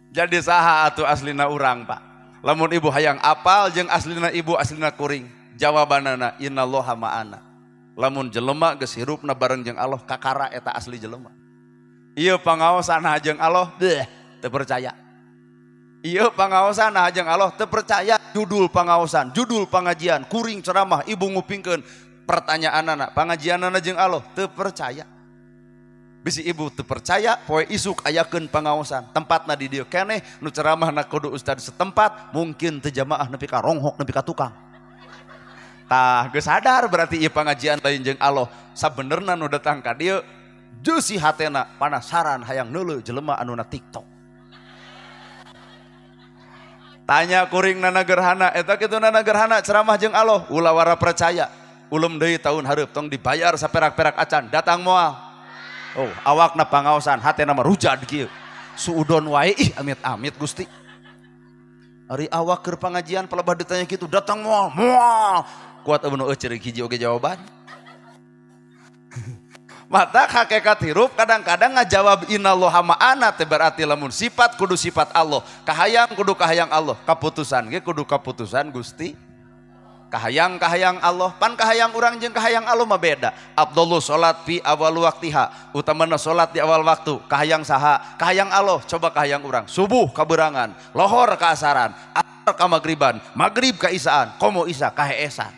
Jadi saha atuh aslina urang Pak. Lamun ibu hayang apal jeung aslina ibu aslina kuring. Jawabanana innallaha ma'ana. Lamun jelema geus hirupna bareng jeung Allah kakara eta asli jelema. Ieu pangaosan jeung Allah deh teu percaya. Ieu pangaosan jeung Allah teu percaya. Judul pangaosan, judul pengajian, kuring ceramah ibu ngupingkeun pertanyaanana, pangajianana jeung Allah teu percaya. Bisi ibu teu percaya poe isuk ayakeun pangaosan tempatna di dieu keneh nu ceramahna kudu ustad setempat mungkin teu jamaah nepi ka ronghok nepi ka tukang. Tah geus sadar berarti ieu pangajian lain jeung Allah. Sabenerna nu datang ka dieu jeusi hatena panasaran hayang neuleuh jelema anu na TikTok. Tanya kuring nana gerhana eta kitu nana gerhana ceramah jeung Allah ulah wara percaya. Ulem deui tahun hareup tong dibayar saperak-perak acan datang moal. Oh, awakna pangaosan hatena mah rujad kieu. Suudon wae ih amit-amit Gusti. Ari awak keur pangajian palebah ditanya kitu datang moal moal. Kuat eueuh ceurik hiji oge jawaban. Mata hakikat hirup kadang-kadang ngajawab innallaha ma'ana teh berarti lamun sifat kudu sifat Allah, kahayang kudu kahayang Allah, kaputusan ge kudu kaputusan Gusti. Kahayang-kahayang Allah, pan kahayang urang jeung kahayang Allah mah beda. Abdullah salat fi awal waktiha, utamana salat di awal waktu. Kahayang saha? Kahayang Allah, coba kahayang urang. Subuh kaberangan, lohor ka asaran, asar ka magriban, magrib ka isaan, komo isa ka heesan.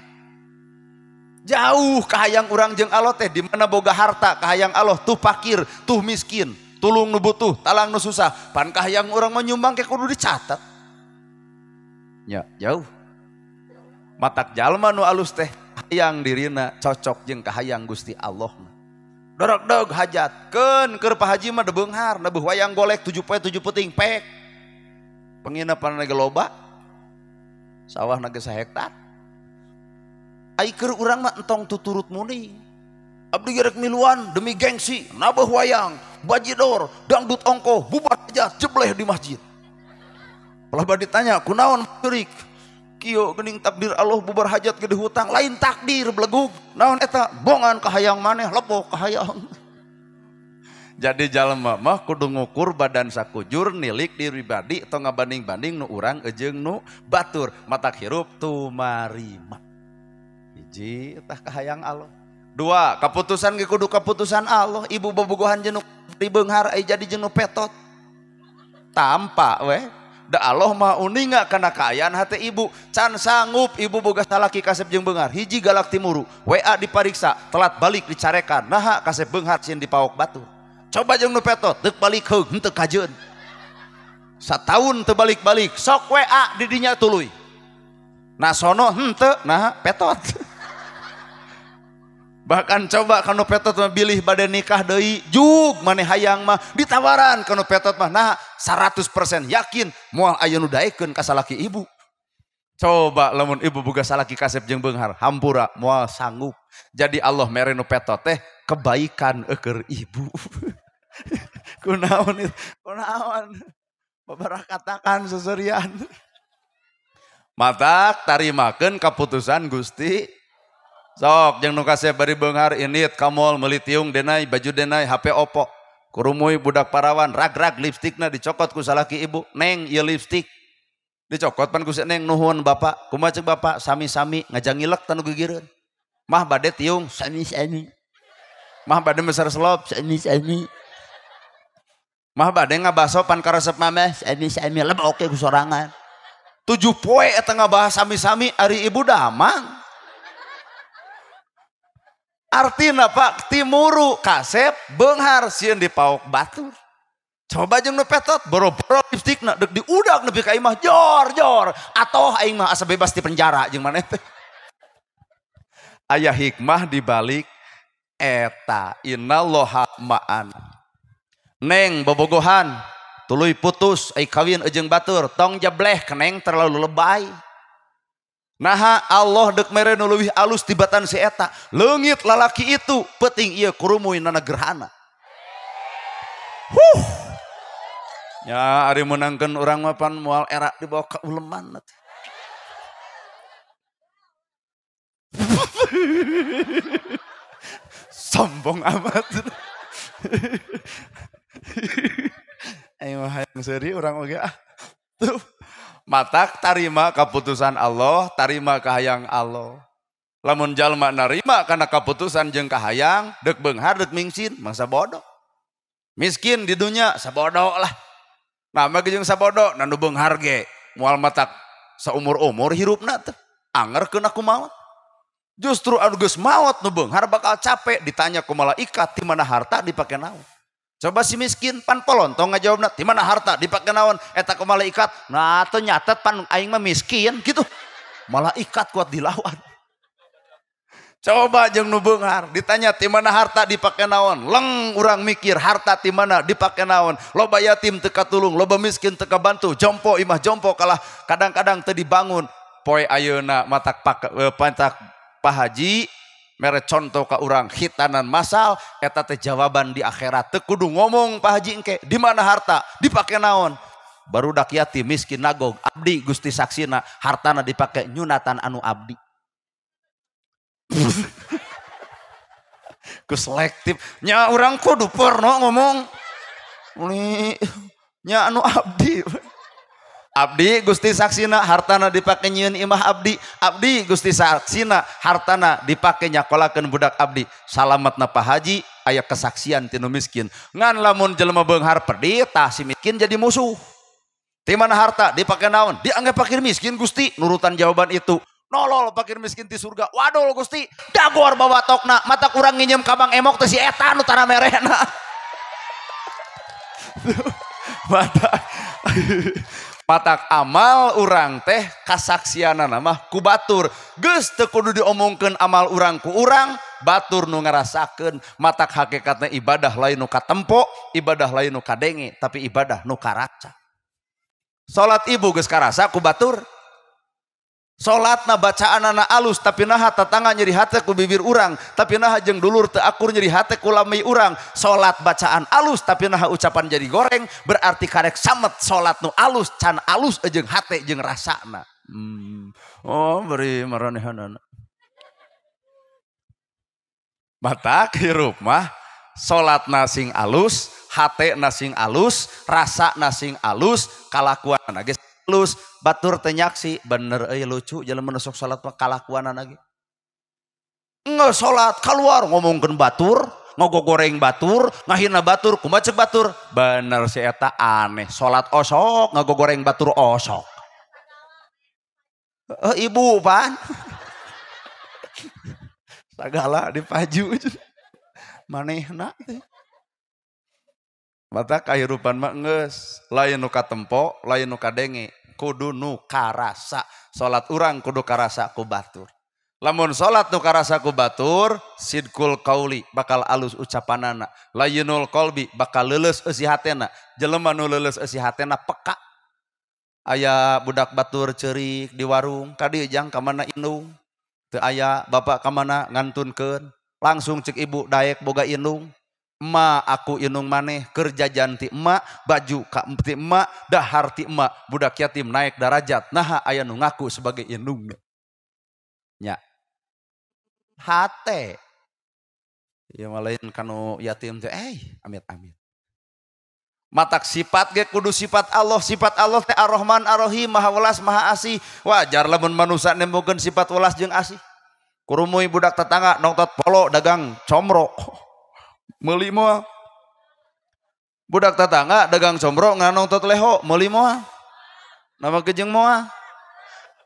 Jauh kahayang urang jeung Allah teh di mana boga harta, kahayang Allah tuh fakir, tuh miskin, tulung nu butuh, talang nu susah. Pan kahayang urang mah nyumbang ke kudu dicatat. Ya, jauh. Matak jalma nu alus teh hayang dirina cocok jeung kahayang Gusti Allah. Dorok-dog hajat keun keur Pak Haji mah debeunghar nebeuh wayang golek 7 poe 7 peuting pek. Penginapan ge loba. Sawahna ge sahektar. Ai keur urang mah entong tuturut muni. Abdi ge rek miluan demi gengsi, nabeuh wayang, bajidor, dangdut ongkoh, bubar aja jebleh di masjid. Pelaba ditanya kunaon ceurik? Kieu geuning takdir Allah bubar hajat gede hutang lain takdir belegug naon eta bongan kahayang maneh lepoh kahayang. Jadi jalma mah kudu ngukur badan sakujur nilik diri pribadi atau ngabanding-banding nu urang jeung nu batur matak hirup tumarima. Hiji tah kahayang Allah. Dua, kaputusan ge kudu kaputusan Allah. Ibu bobogohan jeung nu dibeunghar ai jadi jeung nu petot. Tampak weh. Da Allah mah uninga kana kaayaan hati ibu. Can sanggup ibu boga salaki kasep jeung beunghar. Hiji galak timuru, WA dipariksa, telat balik dicarekan. Naha kasep beunghar sieun dipaok batur. Coba jeung nu petot, deuk balik heug henteu kajeun. Sataun teu balik-balik, sok WA di dinya tuluy. Nah sono henteu, naha petot. Bahkan coba kanu petot mah bilih bade nikah deui, jug maneh hayang mah ditawaran kanu petot mah nah 100% yakin moal aya nu daekeun ka salaki ibu. Coba lamun ibu boga salaki kasep jeung beunghar, hampura moal sanggup. Jadi Allah mere nu petot teh kebaikan eueur ibu. Kunaon kunaon babarakatakan seserian. Matak tarimakeun kaputusan Gusti. Sok jeung nu kasep bari beunghar init ka mall meuli tiung denai baju denai HP Oppo. Kurumuy budak parawan rag-rag lipstikna dicokot ku salaki ibu. Neng ieu lipstik. Dicokot pan ku si neng nuhun bapak. Kumaha ceuk bapak sami-sami ngajangilek tanu gigireun. Mah bade tiung sami-sami. Mah bade meser selop sami-sami. Mah bade ngabaso pan karesep mameh sami-sami lebok ku sorangan. 7 poe eta ngabahas sami-sami ari ibu damang. Artina Pak timuru kasep beunghar sieun dipaok batur. Coba jeung nu petot boro-boro lipstikna deuk diudak nepi ka imah jor-jor atoh aing mah asa bebas di penjara jeung maneh teh. Aya hikmah dibalik eta innallaha ma'ana. Neng bobogohan tuluy putus ai kawin jeung batur tong jebleh keneng terlalu lebay. Naha Allah dek mere nu leuwih alus tibatan si eta leungit lalaki itu peuting ieu kurumuy nana gerhana. Huh. Ya ari meunangkeun urang mah pan moal era dibawa ka uleman. Sombong amat. Aing mah hayang seuri urang oge ah. Tuh. Matak tarima keputusan Allah, tarima kahayang Allah. Lamun jalma narima kana keputusan jeung kahayang, deuk beunghar deuk mingsin, mangsa bodoh. Miskin di dunia sabodoh lah. Nah, mah jeung sabodoh, nu beunghar ge moal matak saumur-umur hirupna teh. Anger keun aku maot. Justru anu geus maot nu beunghar bakal capek ditanya ku malaikat ti mana harta dipake naon. Coba si miskin pan polontong ngajawabna ti mana harta dipake naon eta ku malaikat. Nah teu nyatet pan aing mah miskin gitu. Malaikat kuat dilawan. Coba jeung nu beunghar ditanya ti mana harta dipake naon, leng urang mikir harta ti mana dipake naon, loba yatim teu katulung, loba miskin teu kabantu, jompo imah jompo kalah kadang-kadang teu dibangun. Poe ayeuna matak pantak Pak Haji mere contoh ka urang khitanan masal eta teh jawaban di akhirat teu kudu ngomong Pak Haji engke di mana harta dipake naon. Barudak yatim miskin nagog abdi Gusti saksina hartana dipake nyunatan anu abdi. Ku selektif nya urang kudu porno ngomong uli nya anu abdi. Abdi Gusti saksina hartana dipake nyieun imah abdi, abdi Gusti saksina hartana dipake nyakolakeun budak abdi. Salametna Pak Haji aya kesaksian tinu miskin. Ngan lamun jelema beunghar pedih tah si miskin jadi musuh. Ti mana harta dipake naon? Dianggap fakir miskin Gusti, nurutan jawaban itu. Nolol fakir miskin ti surga. Waduh Gusti, dagor bawa tokna, mata kurang nginjem ka Bang Emok teh si eta nu tara merehna. Mata matak amal urang teh kasaksianana mah ku batur. Geus teu kudu diomongkeun amal urang ku urang, batur nu ngarasakeun. Matak hakikatna ibadah lain nu katempo, ibadah lain nu kadenge, tapi ibadah nu karaca. Salat ibu geus karasa ku batur. Salatna bacaanana alus tapi naha tetangga nyeri hate ku bibir urang, tapi naha jeung dulur teu akur nyeri hate ku lami urang. Salat bacaan alus tapi naha ucapan jadi goreng, berarti karek samet salat nu alus can alus jeung hate jeung rasana. Oh beri maranehanana. Matak hirup mah salatna sing alus, hatena sing alus, rasana sing alus, kalakuanana geus alus. Batur teh nyaksi bener euy lucu jelema nu sok salat mah kalakuanana ge. Ngeus salat keluar ngomongkeun batur, ngogogoreng batur, ngahina batur, kumaha ceuk batur? Bener si eta aneh, salat osok ngagogoreng batur osok. Ibu pan. Sagala dipaju manehna teh. Mata kahirupan mah geus lain nu katempo, lain nu kadenge, kudu nu karasa. Salat urang kudu karasa ku batur. Lamun salat nu karasa ku batur, sidqul qauli bakal alus ucapanana, layinul qalbi bakal leuleus eusi hatena. Jelema nu leuleus eusi hatena peka. Aya budak batur ceurik di warung, ka dieu jang ka mana indung? Teu aya bapak ka mana ngantunkeun. Langsung cek ibu daek boga indung. Emak aku indung maneh keur jajan ti emak, baju ka ti emak, dahar ti emak, budak yatim naik darajat. Naha aya nu ngaku sebagai indungna. Nya. Hate. Ya malain kanu yatim teh amit amit. Matak sifat ge kudu sifat Allah, sifat Allah teh Ar-Rahman Ar-Rahim, Maha Welas Maha Asih. Wajar lamun manusa nembokeun sifat welas jeung asih. Kurumuy budak tetangga nongtot polo dagang comro. Meuli moal. Budak tetangga dagang comro nganongtot leho, meuli moal. Nama kejeng moal.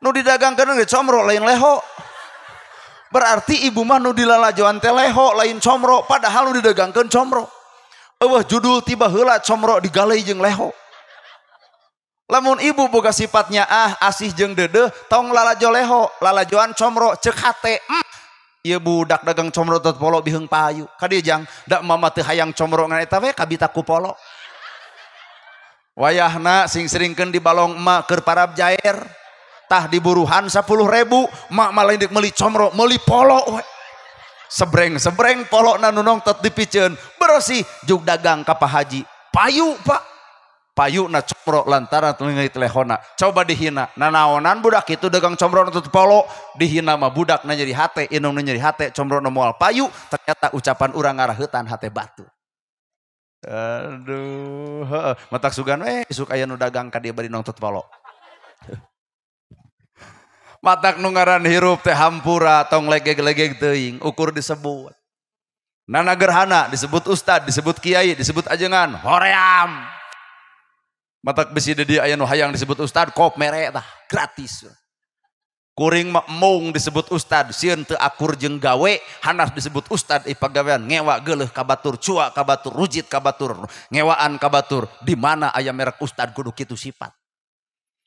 Nu didagangkeun ge comro lain leho. Berarti ibu mah nu dilalajoan teh leho lain comro, padahal nu didagangkeun comro. Eueuh judul tiba heula comro digalei jeung leho. Lamun ibu boga sifatnya ah asih jeung deudeuh, tong lalajo leho, lalajoan comro ceuk hate. Ieu budak dagang comro tot polo biheung payu. Ka dieu jang, da mama teu hayang comro ngan eta we kabita ku polo. Wayahna sing seringkeun di balong emak keur parab jair. Tah diburuhan 10.000, mak mah lain deuk meuli comro, meuli polo we. Sebreng-sebreng polona nu nongtot dipiceun, bersih jug dagang ka Pak Haji. Payu, Pak. Payu na comro lantaran leungit lehona. Coba dihina, nanaonan budak itu dagang comro nutut polo, dihina mah budak na nyeri hate, indung na nyeri hate, comro na moal payu, ternyata ucapan urang ngaraheutan hate batu. Aduh, matak sugan we isuk aya nu dagang ka dieu bari nongtot polo. Matak nu ngaran hirup teh hampura tong legeg-legeg teuing, ukur disebut. Nana gerhana disebut ustad, disebut kiai, disebut ajengan, hoream. Matak bisi di dieu aya nu hayang disebut ustad, kop mere tah, gratis. Kuring mah embung disebut ustad, sieun teu akur jeung gawe, hanas disebut ustad pagawean ngewa geuleuh ka batur, cua ka batur, rujit ka batur, ngewaan ka batur. Di mana aya merek ustad kudu kitu sifat.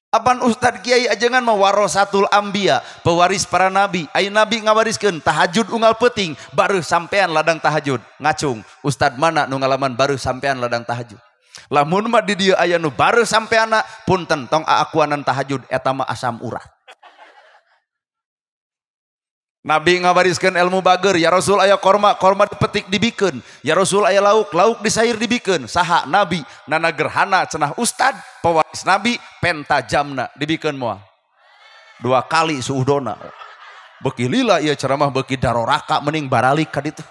Apan ustad kiai ajengan mah warasatul anbiya, pewaris para nabi. Aya nabi ngawariskeun tahajud unggal peuting, baru sampean ladang tahajud. Ngacung, ustad mana nu ngalaman baru sampean ladang tahajud? Lamun mah di dieu aya nu baru sampeanna, punten tong aakuanan tahajud eta mah asam urat. Nabi ngawariskeun ilmu bager, ya Rasul aya korma, korma dipetik dibikeun. Ya Rasul aya lauk, lauk disair dibikeun. Saha nabi, nana gerhana cenah ustad, pewaris nabi, penta jamna dibikeun moal. Dua kali suudona. Beuki lila ieu ceramah beuki daroraka mending baralik ka ditu.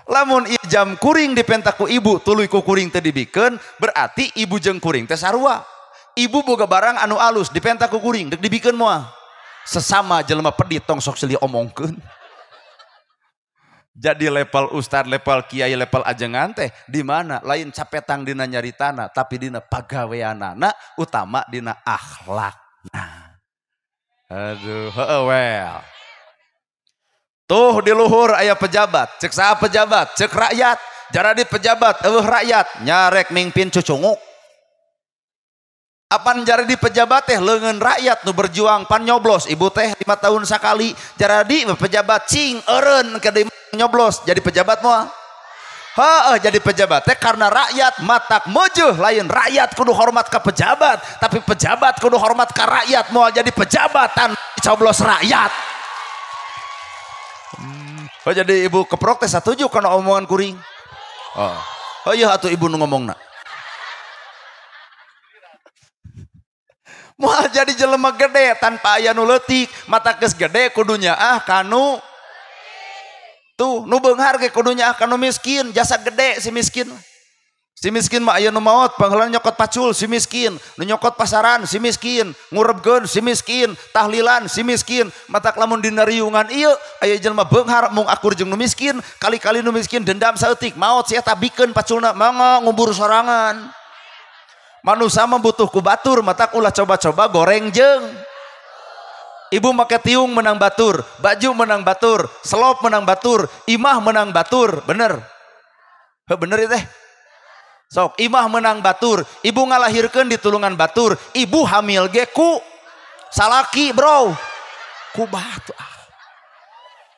Lamun ieu jam kuring dipenta ku ibu, tuluy ku kuring teu dibikeun, berarti ibu jeung kuring teh sarua. Ibu boga barang anu alus dipenta ku kuring, deuk dibikeun moal. Sesama jelema pedit tong sok silih omongkeun. Jadi level ustad, level kiai, level ajengan teh di mana lain capetang dina nyaritana tapi dina pagaweanana utama dina akhlakna. Aduh, heeh well. Tuh di luhur aya pejabat, cek saha pejabat, cek rakyat, jaradi pejabat eueuh rakyat, nyarek mingpin cucunguk. Apan jaradi pejabat teh leungeun rakyat nu berjuang pan nyoblos ibu teh 5 tahun sakali jaradi pejabat cing eureun ke nyoblos jadi pejabat moal. Heeh, jadi pejabat teh karena rakyat matak meujuh lain rakyat kudu hormat ka pejabat tapi pejabat kudu hormat ka rakyat moal jadi pejabat tan coblos rakyat. Oh jadi ibu keprok teh satuju kana omongan kuring. Oh. Oh iya atuh ibu nu ngomongna. Moal jadi jelema gede tanpa aya nu leutik, mata geus gede kudunya ah kanu tuh nu beunghar ge kudunya ah kanu miskin, jasa gede si miskin. Si miskin mah aya nu maot, pangheulana nyokot pacul si miskin, nu nyokot pasaran si miskin, ngurebkeun si miskin, tahlilan si miskin, matak lamun dina riungan ieu aya jelema beunghar mung akur jeung nu miskin, kali-kali nu miskin dendam saeutik, maot si eta bikeun paculna mangga ngubur sorangan. Manusia mah butuh ku batur, matak ulah coba-coba goreng jeung. Ibu make tiung menang batur, baju menang batur, selop menang batur, imah menang batur, bener. Heh, bener ya teh. Sok, imah menang batur, ibu ngalahirkeun di tulungan batur, ibu hamil ge ku salaki, bro. Ku batur.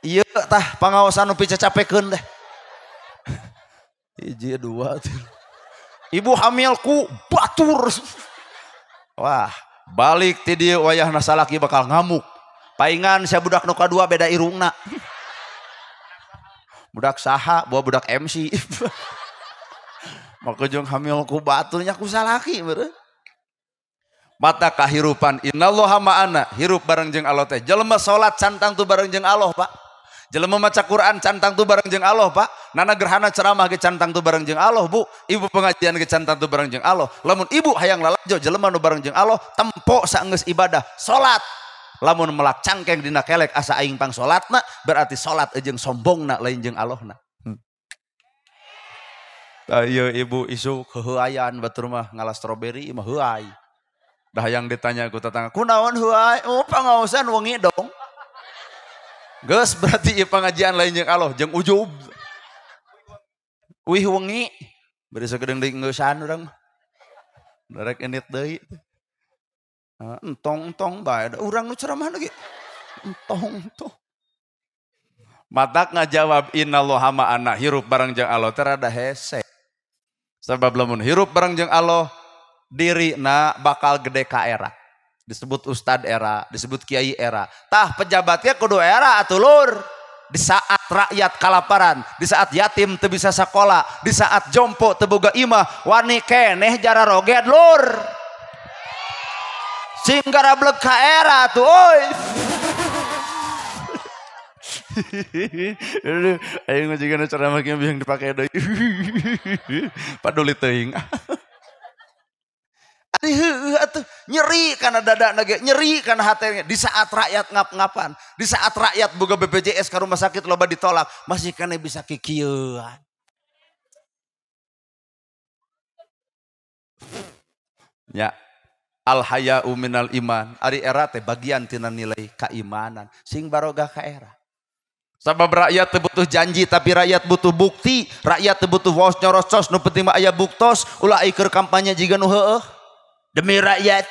Ieu tah pangaosan nu picacapekeun teh. Hiji dua tilu. Ibu hamil ku batur. Wah, balik ti dieu wayahna salaki bakal ngamuk. Paingan sia budak nu kadua beda irungna. Budak saha, bawa budak MC. Maka jeung hamil ku batur nya ku salaki meureun. Mata kahirupan innallaha ma'ana, hirup bareng jeung Allah teh. Jelema salat cantang tu bareng jeung Allah, Pak. Jelema maca Quran cantang tu bareng jeung Allah, Pak. Nana gerhana ceramah ge cantang tu bareng jeung Allah, Bu. Ibu pengajian ge cantang tu bareng jeung Allah. Lamun ibu hayang lalajo jelema nu bareng jeung Allah, tempo saenggeus ibadah, salat. Lamun melak cangkeng dina kelek asa aing pang salatna, berarti salat jeung sombongna lain jeung Allahna. Ayo ibu isuk heuayan batur mah ngalah stroberi mah heuay. Dah hayang ditanya ku tetangga, kunaon heuay? Oh pangaosan wengi dong. Geus berarti ieu pengajian lain jeung Allah jeung ujub. Wih wengi bari sakedeung deui ngeusan urang mah. Darek indit deui. Entong-entong bae da urang nu ceramah lagi. Entong-entong. Matak ngajawab innallaha ma'ana, hirup bareng jeung Allah teh rada hese. Sebab lamun hirup bareng jeung Allah dirina bakal gede ka era. Disebut ustad era, disebut kiai era. Tah pejabatnya kudu era atuh lur. Di saat rakyat kalaparan, di saat yatim teu bisa sakola, di saat jompo teu boga imah, wani keneh jara roget lur. Sing garablek ka era atuh euy. Ayo ngajikan ceramah yang dipake deui. Paduli teuing. Ari heueuh atuh nyeri kana dada ge, nyeri kana hate di saat rakyat ngap-ngapan, di saat rakyat boga BPJS ka rumah sakit loba ditolak, masih kana bisa kikieuan. Ya, al haya'u minal iman. Ari era teh bagian tina nilai keimanan. Sing barogah ka era. Sabab rakyat teu butuh janji tapi rakyat butuh bukti. Rakyat teu butuh waos nyorocos nu penting mah aya buktos. Ulah keur kampanye jiga nu heueuh. Demi rakyat.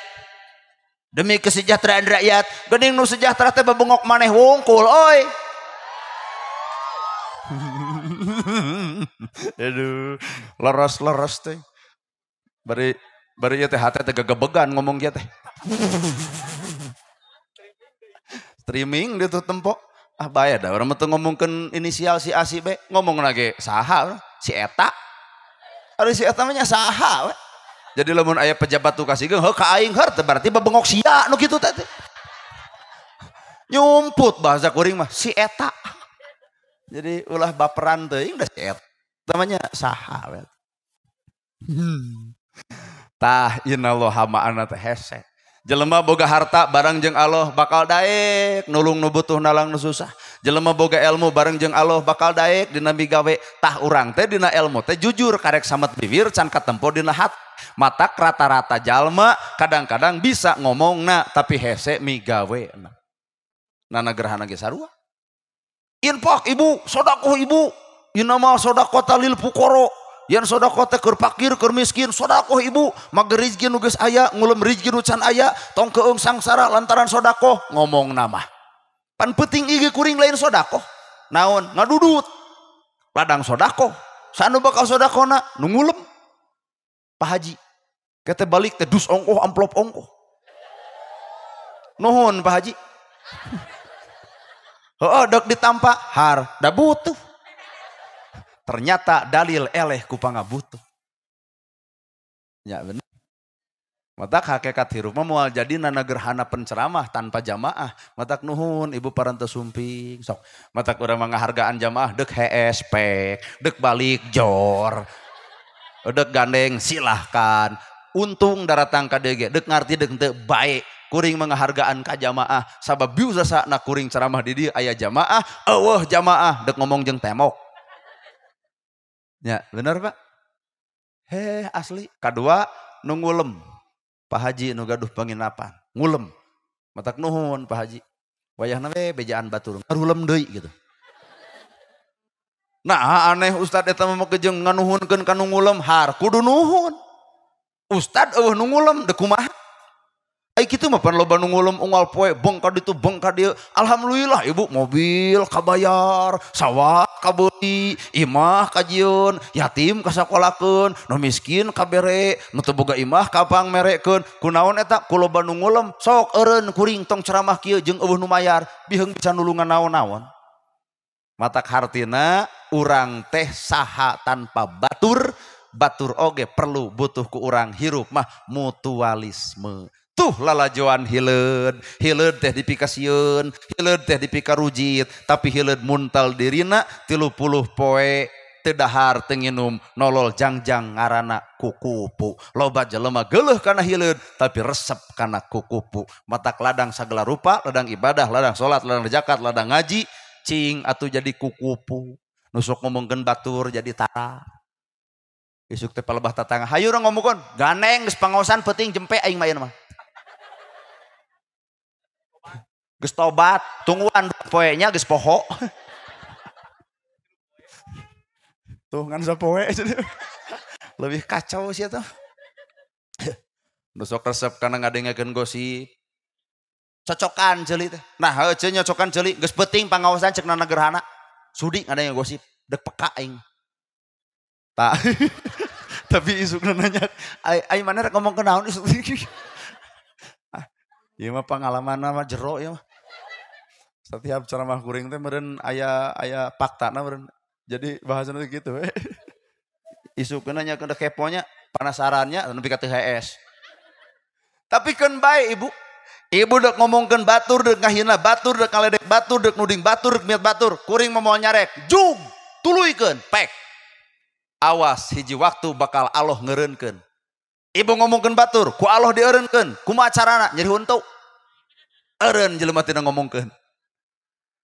Demi kesejahteraan rakyat. Geuning nu sejahtera teh babengok maneh wungkul oi. Aduh, leres-leres teh. Bari ieu teh hate teh gegebegan ngomong kieu teh. Streaming di tuh tempo. Ah bae da urang mah teu ngomongkeun inisial si A si B, ngomongna ge saha si eta. Ari si eta mah nya saha we. Jadi lamun aya pejabat tuh kasih heuh ka aing heur teh berarti babengok sia nu kitu teh. Nyumput bahasa kuring mah si eta. Jadi ulah baperan teuing da si eta namanya saha we. Tah innallaha ma'ana teh hese. Jelema boga harta bareng jeung Allah bakal daek nulung nu butuh nalang nu susah. Jelema boga ilmu bareng jeung Allah bakal daek dina migawe. Tah urang teh dina ilmu teh jujur karek samet bibir can katempo dina hati. Matak rata-rata jalma kadang-kadang bisa ngomongna tapi hese migawena. Nana gerhana ge sarua. Infak ibu, sodakoh ibu. Inama sodakoh lil fuqara. Yang sodakoh teh keur fakir, keur miskin, sodakoh ibu, mager rizki nu geus aya, ngulem rizki nu can aya, tong keung sangsara lantaran sodakoh, ngomong nama. Pan penting ieu kuring lain sodakoh. Naon? Ngadudut. Ladang sodakoh. Sanu bakal sodakohna nu ngulem. Pak Haji, kete balik teh dus ongkoh amplop ongkoh. Nuhun Pak Haji. Heueuh dek ditampa har, da butuh. Ternyata dalil eleh ku pangabutuh. Ya bener. Matak hakikat hirup mah moal jadi nana gerhana penceramah tanpa jamaah. Matak nuhun ibu parantos sumping sok. Matak urang mah ngahargaan jamaah deuk hees pek, deuk balik jor. Deuk gandeng silahkan. Untung daratang ka dieu ge deuk ngarti deuk teu bae. Kuring menghargaan ka jamaah sabab biusasana kuring ceramah di dieu aya jamaah, eueuh jamaah deuk ngomong jeung temok. Ya, benar Pak? Heh, asli. Kadua, nu ngulem. Pak Haji nu gaduh penginapan. Ngulem. Matak nuhun Pak Haji. Wayahna we bejaan batur. Ngarulem deui gitu. Nah, aneh Ustad eta mah jeung nganuhunkeun ka nu ngulem, har kudu nuhun. Ustad eueuh nu ngulem deuk kumaha? Ai kitu mah pan loba nu ngulem unggal poe beng ka ditu beng ka dieu. Alhamdulillah ibu mobil kabayar, sawah kabeuli, imah kajieun, yatim kasakolakeun, nu miskin kabere, nu teu boga imah kapang merekeun. Kunaon eta ku loba nu ngulem, sok eureun kuring tong ceramah kieu jeung eueuh nu mayar, biheung bisa nulungan naon-naon. Matak hartina urang teh saha tanpa batur, batur oge perlu butuh ku urang hirup mah mutualisme. Tuh lalajoan hileud, hileud teh dipikasieun, hileud teh dipikarujit, tapi hileud muntal dirina 30 poe teu dahar teu nginum nolol jangjang ngaranna kukupu. Loba jelema geuleuh kana hileud tapi resep kana kukupu. Matak ladang sagala rupa, ladang ibadah, ladang salat, ladang zakat, ladang ngaji, cing atuh jadi kukupu. Nu sok ngomongkeun batur jadi tara. Isuk teh palebah tatangga, hayu urang ngomongkeun, gandeng geus pangaosan peuting jempe aing mah ieu mah. Geus tobat, tungguan poe nya geus poho. Tuh ngan sapoe lebih kacau sih eta. Nu sok resep kana ngadengekeun gosip. Cocokan ceuli teh. Nah, heueuh ceuli nyocokan ceuli geus peuting pangaosan ceuk nana gerhana. Sudi ngadenge gosip, deuk peka aing. Tah. Tapi isukna nanya, ai mana rek ngomong ke naon isuk. Ieu mah pengalaman mah jero ieu mah. Setiap ceramah kuring teh meureun aya aya faktana meureun. Jadi bahasana teh kitu we. Isukna nya keun keponya, penasarannya nepi ka teu hees. Tapi keun bae ibu, Ibu dek ngomongkeun batur dek ngahina batur dek ngaledek batur dek nuding batur dek miat batur kuring mah moal nyarek jug tuluykeun pek. Awas hiji waktu bakal Allah ngeureunkeun. Ibu ngomongkeun batur ku Allah dieureunkeun kumaha carana nyeri huntu. Eureun jelema tina ngomongkeun.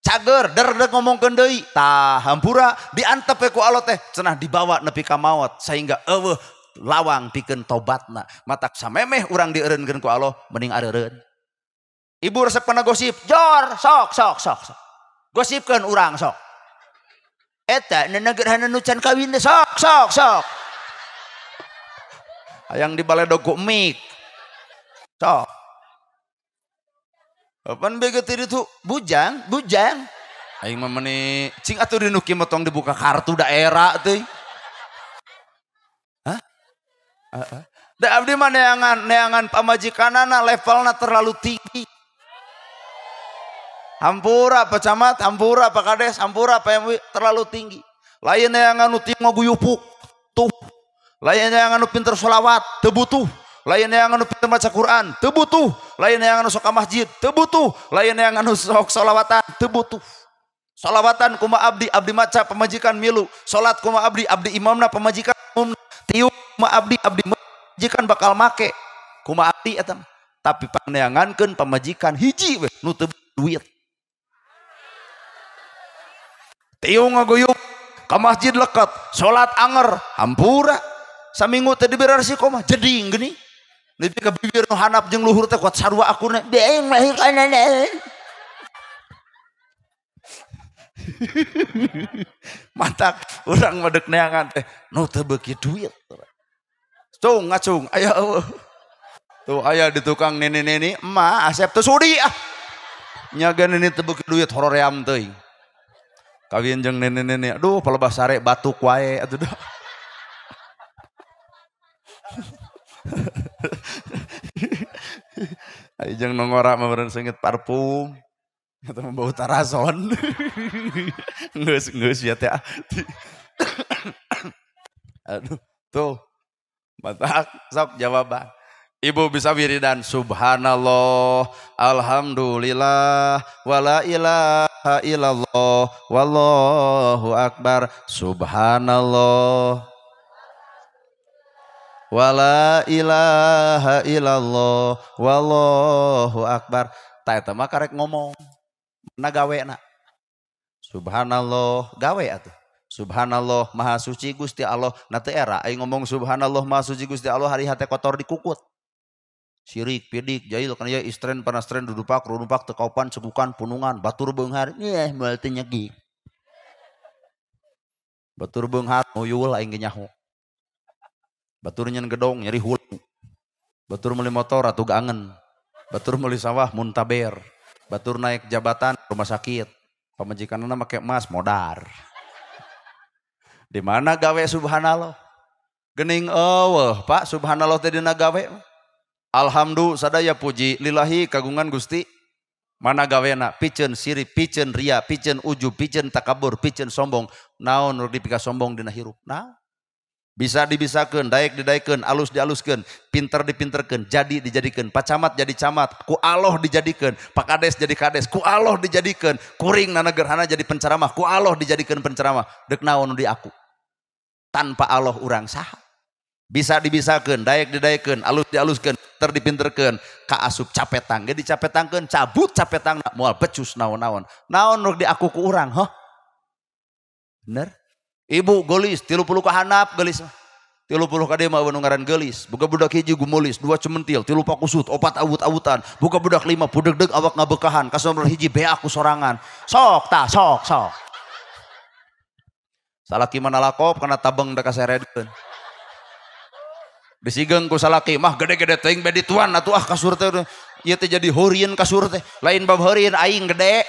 Cager der dek ngomongkeun deui tah hampura diantep we ku Allah teh cenah dibawa nepi ka maot sehingga eueuh lawang pikeun tobatna. Matak samemeh urang dieureunkeun ku Allah mending areureun. Ibu resep kana gosip, jor sok sok sok sok. Gosipkeun urang sok. Eta nenegerhana nu can kawin teh sok sok sok. Hayang dibaledog ku mik. Sok. Pan begitu itu bujang, bujang. Aing mah meuni cing atuh di nu kieu mah tong dibuka kartu daerah teuy. Hah? Heeh. Da abdi mah neangan pamajikanana levelna terlalu tinggi. Hampura Pak Camat, hampura Pak Kades, hampura Pak MW terlalu tinggi. Lain neangan nu tinggi ngaguyupuk tuh. Lain neangan nu pinter sholawat teu butuh. Lain neangan nu pinter maca Quran teu butuh. Lain neangan nu sok ka masjid teu butuh. Lain neangan nu sok sholawatan teu butuh. Sholawatan kuma abdi, abdi maca pamajikan milu. Salat kuma abdi, abdi imamna pamajikan umumna. Tiup kuma abdi, abdi pamajikan bakal make. Kuma abdi eta. Tapi pangneangankeun pamajikan hiji we nu teu duit. Tiung ngaguyup ka masjid leket, salat anger, hampura. Saminggu teh dibere resiko mah jeding geuning. Nepi ka bibir nu handap jeung luhur teh kuat sarua akurna. Deeng lahirkanana. Matak urang mah deuk neangan teh nu teu beuki duit. Cung ngacung aya eueuh. Tuh aya di tukang nini-nini, emak Asep teu sudi ah. Nyaga nini teu beuki duit horoream teuing. Kawin jeung nenek-nenek, aduh palebah sare batuk wae atuh dah. Ayo jeung nongora mah meureun seungit parfum atau bau tarason. Geus ya teh. Aduh, tuh. Matak sok jawaban. Ibu bisa wiridan subhanallah, alhamdulillah, wala ilaha illallah, wallahu akbar, subhanallah, wala ilaha illallah, wallahu akbar. Ta eta mah karek ngomong, na gawena. Subhanallah, gawe atuh. Subhanallah, maha suci Gusti Allah. Na teu era aing ngomong subhanallah maha suci Gusti Allah hari hate kotor dikukut. Sirik, pidik, jahil, kan ya istren, panastren, dudupak, rudupak, tekaupan, cegukan, punungan, batur beunghar, nyeh, moal teu nyegi. Batur beunghar, nguyul aing ge nyaho. Batur nyen gedong, nyeri hulu. Batur meuli motor atuh gangen. Batur meuli sawah muntaber. Batur naik jabatan rumah sakit. Pamajikanna make emas modar. Di mana gawe subhanallah? Geuning eueuh, Pak, subhanallah teh dina gawe. Alhamdulillah sadaya puji lillahi kagungan Gusti. Mana gawena piceun sirik, piceun ria, piceun ujub, piceun takabur, piceun sombong. Naon nu dipika sombong dina hirup? Nah, bisa dibisakeun, daek didaekeun, alus dialuskeun, pinter dipinterkeun, jadi dijadikeun, Pak Camat jadi camat, ku Allah dijadikeun, Pak Kades jadi kades, ku Allah dijadikeun, kuring nanagerhana jadi penceramah, ku Allah dijadikeun penceramah. Deuk naon nu diaku? Tanpa Allah urang saha? Bisa dibisakeun, daek didaekeun, alus dialuskeun, pinter dipinterkeun, ka asup capetang ge dicapetangkeun, cabut capetang moal becus naon-naon. Naon nu diaku ku urang, hah? Bener? Ibu geulis 30 ka handap geulis mah. 30 ka dieu mah nu ngaran geulis. Boga budak hiji gumulis, 2 cementil, 3 pakusut, 4 awut-awutan, boga budak 5 pudegdeg awak ngabekahan, ka nomor 1 beak ku sorangan. Sok tah, sok sok. Salaki mah nalakop kana tabeng da kaseredkeun. Disigeng ku salaki mah gede-gede teuing be dituan atuh ah kasur teh ieu teh jadi heurieun kasur teh lain bab heurieun aing gede.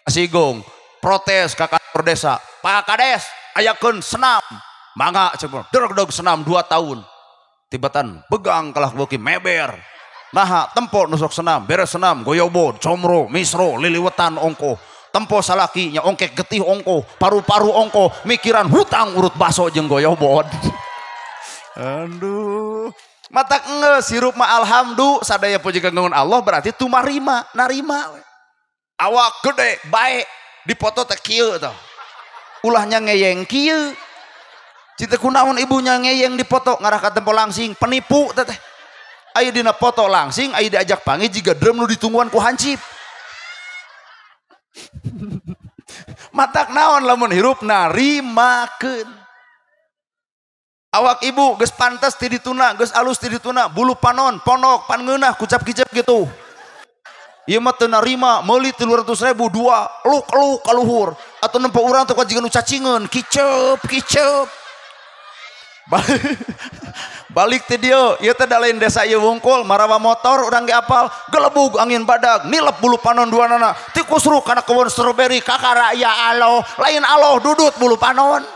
Sigong protes ka kantor desa, Pak Kades ayakeun senam mangga cek deg-deg senam 2 tahun tibatan begang kalah beuki meber naha tempo nusok senam beres senam goyobod comro misro liliwetan ongkoh tempo salaki nya ongkek getih ongkoh paru-paru ongkoh mikiran hutang urut baso jeung goyobod. Aduh, Matak enggeus hirup mah alhamdulillah sadaya puji kagungan Allah berarti tumarima narima we. Awak gede bae dipoto teh kieu tah. Ulahnya ngeyeng kieu. Cita kunaon ibunya ngeyeng dipoto ngarah ka tempo langsing penipu teh teh. Aya dina foto langsing aya diajak panggil jiga drum nu ditungguan ku hancip. Matak naon lamun hirup narimakeun. Awak ibu geus pantes ti dituna, geus alus ti dituna, bulu panon, ponok, pangeunah, kucap-kicap gitu. Ieu mah teu narima, meuli 300.000 dua, luk-luk ka luhur. Atau nempo urang teh jiga nu cacingeun, kicep, kicep. Balik ti dieu, ieu teh da lain desa ieu wungkul, marawa motor urang ge apal, gelebug angin badag, nilep bulu panon duanana, tikusruk kana kebun stroberi, kakara ya Allah, lain Allah dudut bulu panon.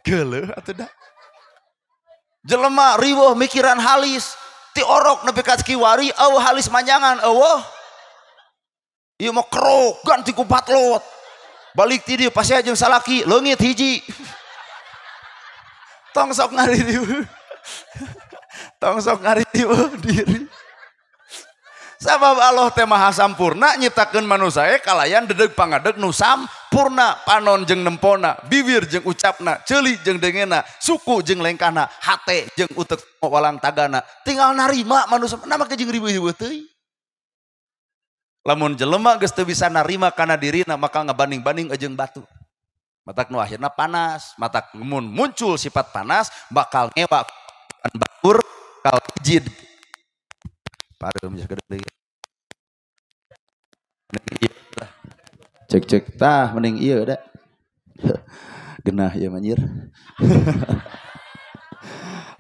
Geuleuh atuh da. Jelema riweuh mikiran halis, ti orok nepi ka kiwari eueuh halis manjangan eueuh. Ieu mah kerok ganti ku batlot. Balik ti dieu pasti jeung salaki leungit hiji. Tong sok ngaririweuh. Tong sok ngaririweuh diri. Sabab Allah teh maha sampurna nyiptakeun manusia kalayan dedeg pangadeg nu sampurna, panon jeung nempona, bibir jeung ucapna, ceuli jeung dengena, suku jeung lengkana, hate jeung utek walang tagana. Tinggal narima manusia nama ke jeung riweuh-riweuh teuing. Lamun jelema geus teu bisa narima kana dirina maka ngabanding-banding jeung batu. Matak nu akhirna panas, matak mun muncul sifat panas bakal ngewa batur kal jid. Pareum geus gede deui. Cek-cek tah mending ieu da. Genah ieu mah nyir.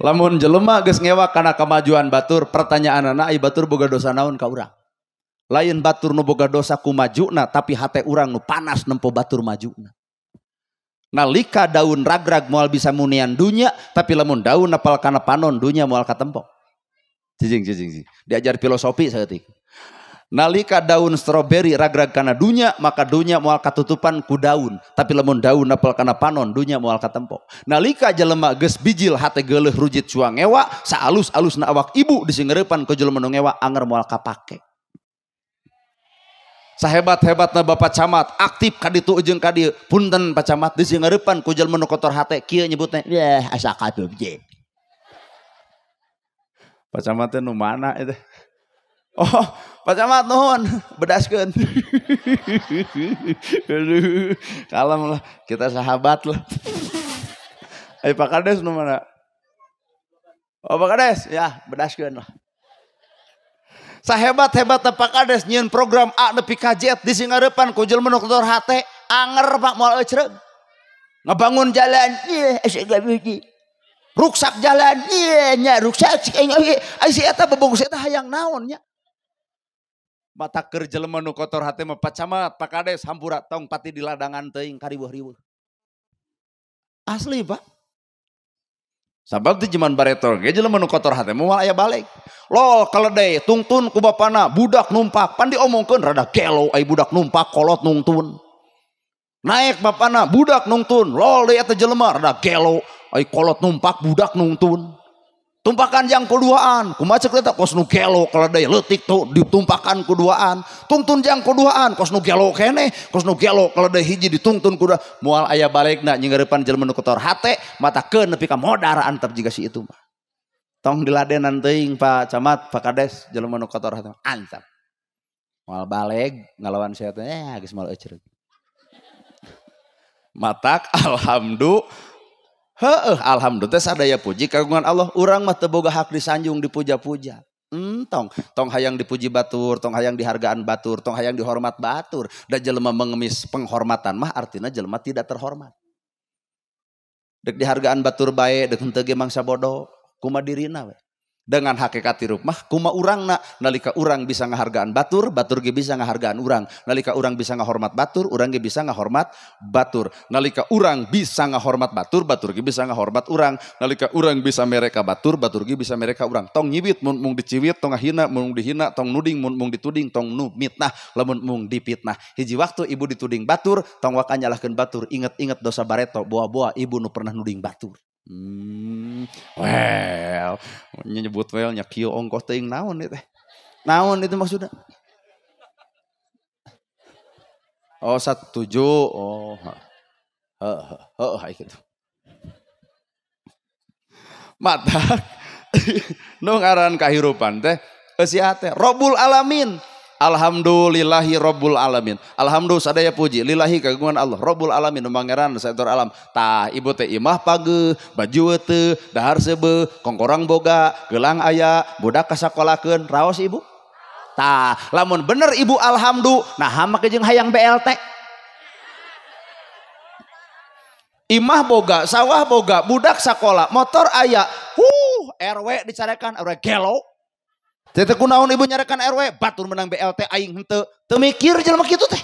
Lamun jelema geus ngewa kana kamajuan batur, pertanyaanana ai batur boga dosa naon ka urang? Lain batur nu boga dosa ku majuna, tapi hate urang nu panas nempo batur majuna. Nalika daun ragrag moal bisa munian dunya, tapi lamun daun napal kana panon dunya moal katempo. Cicing cicing cicing. Diajar filosofi saeutik. Nalika daun stroberi ragrag kana dunya, maka dunya moal katutupan ku daun, tapi lamun daun napal kana panon dunya moal katempo. Nalika jelema geus bijil hate geuleuh rujit cuang ngewa, saalus-alusna awak ibu disingeurepan ku jelema nu ngewa anger moal kapake. Sahebat-hebatna Bapak Camat aktif ka ditu jeung ka dieu, punten Pak Camat disingeurepan ku jelema nu kotor hate kieu nyebutna, yeh asa katup je. Pak Camat teh nu mana itu? Oh, Pak Camat nuhun, bedaskeun. Aduh, kalem lah, kita sahabat lah. Ayo Pak Kades nu mana? Oh, Pak Kades, ya bedaskeun lah. Sahebat-hebatna Pak Kades nyieun program A nepi ka Z disingarepan ku jelema nu kotor hate, anger Pak moal ecreug. Ngabangun jalan, ieu asa gawe. Ruksak jalan, ieu nya ruksak cik aing oge. Ai si eta bebongso eta hayang naon nya? Mata keur jelema nu kotor hate mah Pak Camat, Pak Kades hampura tong pati di ladangan teuing kariweuh-riweuh. Asli Pak. Sabab di zaman baretor ge jelema nu kotor hate moal aya balik. Lol keledai tungtun ku bapana budak numpak pan diomongkeun rada gelo ai budak numpak kolot nungtun. Naik bapana budak nungtun, lol deui eta jelema rada gelo ai kolot numpak budak nungtun. Tumpakan jang kuduaan, kumaha ceuk eta kos nu gelo keledai leutik tuh ditumpakan kuduaan. Tungtun jang kuduaan kos nu gelo keneh, kos nu gelo keledai hiji ditungtun kudu moal aya balegna nyingeurepan jelema nu kotor hate matakeun nepi ka modar antep jiga si itu mah. Tong diladenan teuing Pak Camat, Pak Kades jelema nu kotor hate antep. Moal baleg ngalawan sia teh geus moal ecreug. Matak alhamdulillah. Heeh, alhamdulillah teh sadaya puji kagungan Allah. Urang mah teu boga hak disanjung dipuja-puja. Tong tong hayang dipuji batur, tong hayang dihargaan batur, tong hayang dihormat batur. Da jelema mengemis penghormatan mah artinya jelema tidak terhormat. Dek dihargaan batur bae, dek henteu ge mangsa bodoh, kumaha dirina we. Dengan hakikat hirup mah kuma urangna, nalika urang bisa ngahargaan batur, batur ge bisa ngahargaan urang. Nalika urang bisa ngahormat batur, urang ge bisa ngahormat batur. Nalika urang bisa ngahormat batur, batur ge bisa ngahormat urang. Nalika urang bisa mereka batur, batur ge bisa mereka urang. Tong nyibit mun mung diciwit, tong ngahina mun mung dihina, tong nuding mun mung dituding, tong nu mitnah lamun mung dipitnah. Hiji waktu ibu dituding batur, tong waka nyalahkeun batur, inget-inget dosa bareto, boa-boa ibu nu pernah nuding batur. Well, nyebut well nya kieu ongkoh teuing naon ieu teh. Naon itu maksudna? Oh, 17. Oh. Heeh, heeh kitu. Matak nu ngaran kahirupan teh eusi teh Rabbul Alamin. Alhamdulillahi Rabbul Alamin. Alhamdulillah sadaya puji lillahi kagungan Allah Rabbul Alamin nu pangeran saetor alam. Tah ibu teh imah pageuh, baju teu, dahar seubeuh, kongkorang boga, gelang aya, budak kasakolakeun, raos ibu. Tah lamun bener ibu alhamdulillah, nah make jeung hayang BLT. Imah boga, sawah boga, budak sakola, motor aya. RW dicarekan, RW gelo. Teh kunaon ibu nyarekan RW, batur menang BLT aing henteu. Teu mikir jelema kitu teh.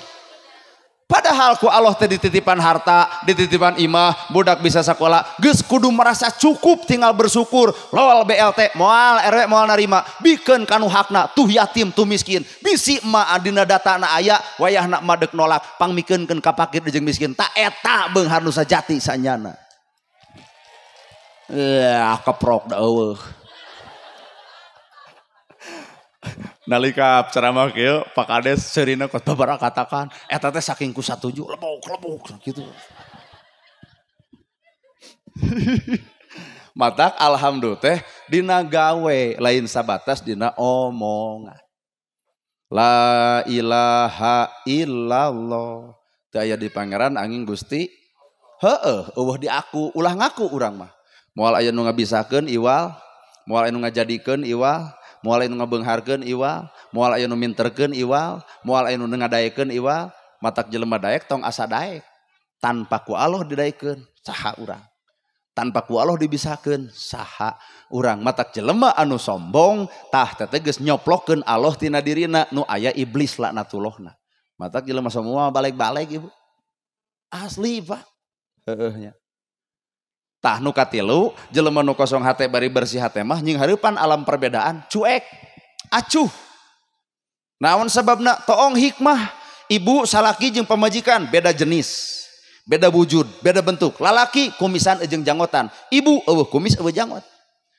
Padahal ku Allah teh dititipan harta, dititipan imah, budak bisa sakola, geus kudu merasa cukup tinggal bersyukur. Lowal BLT, moal RW moal narima, bikeun kanu hakna, tuh yatim, tuh miskin. Bisi emak adina datana aya, wayahna emak deuk nolak, pangmikeunkeun ka fakir jeung miskin. Ta eta beunghar nu sajati sanyana. Keprok da eueuh. Nalika ceramah kieu Pak Kades seurina kot babara katakan eta teh saking ku satuju lebok-lebok gitu. Matak alhamdulillah teh dina gawe lain sabatas dina omongan. La ilaha illallah. Teu aya di pangeran angin Gusti. Heueuh eueuh di aku ulah ngaku urang mah. Moal aya nu ngabisakeun iwal, moal aya nu ngajadikeun iwal, moal aya nu ngabeungharkeun iwal, moal aya nu minterkeun iwal, moal aya nu ngadaekeun iwal. Matak jelema daek tong asa daek. Tanpa ku Allah didaekeun saha urang. Tanpa ku Allah dibisakeun saha urang. Matak jelema anu sombong tah teh geus nyoplokeun Allah tina dirina nu aya iblis laknatullahna. Matak jelema semua balik-balik ibu. Asli Pak. Heueuh nya. Tah nu katilu jelema nu kosong hate bari bersih hate mah nying hareupan alam perbedaan cuek acuh. Naon sababna? Toong hikmah. Ibu salaki jeung pamajikan beda jenis, beda wujud, beda bentuk. Lalaki kumisan jeung janggotan, ibu eueuh kumis eueuh janggot.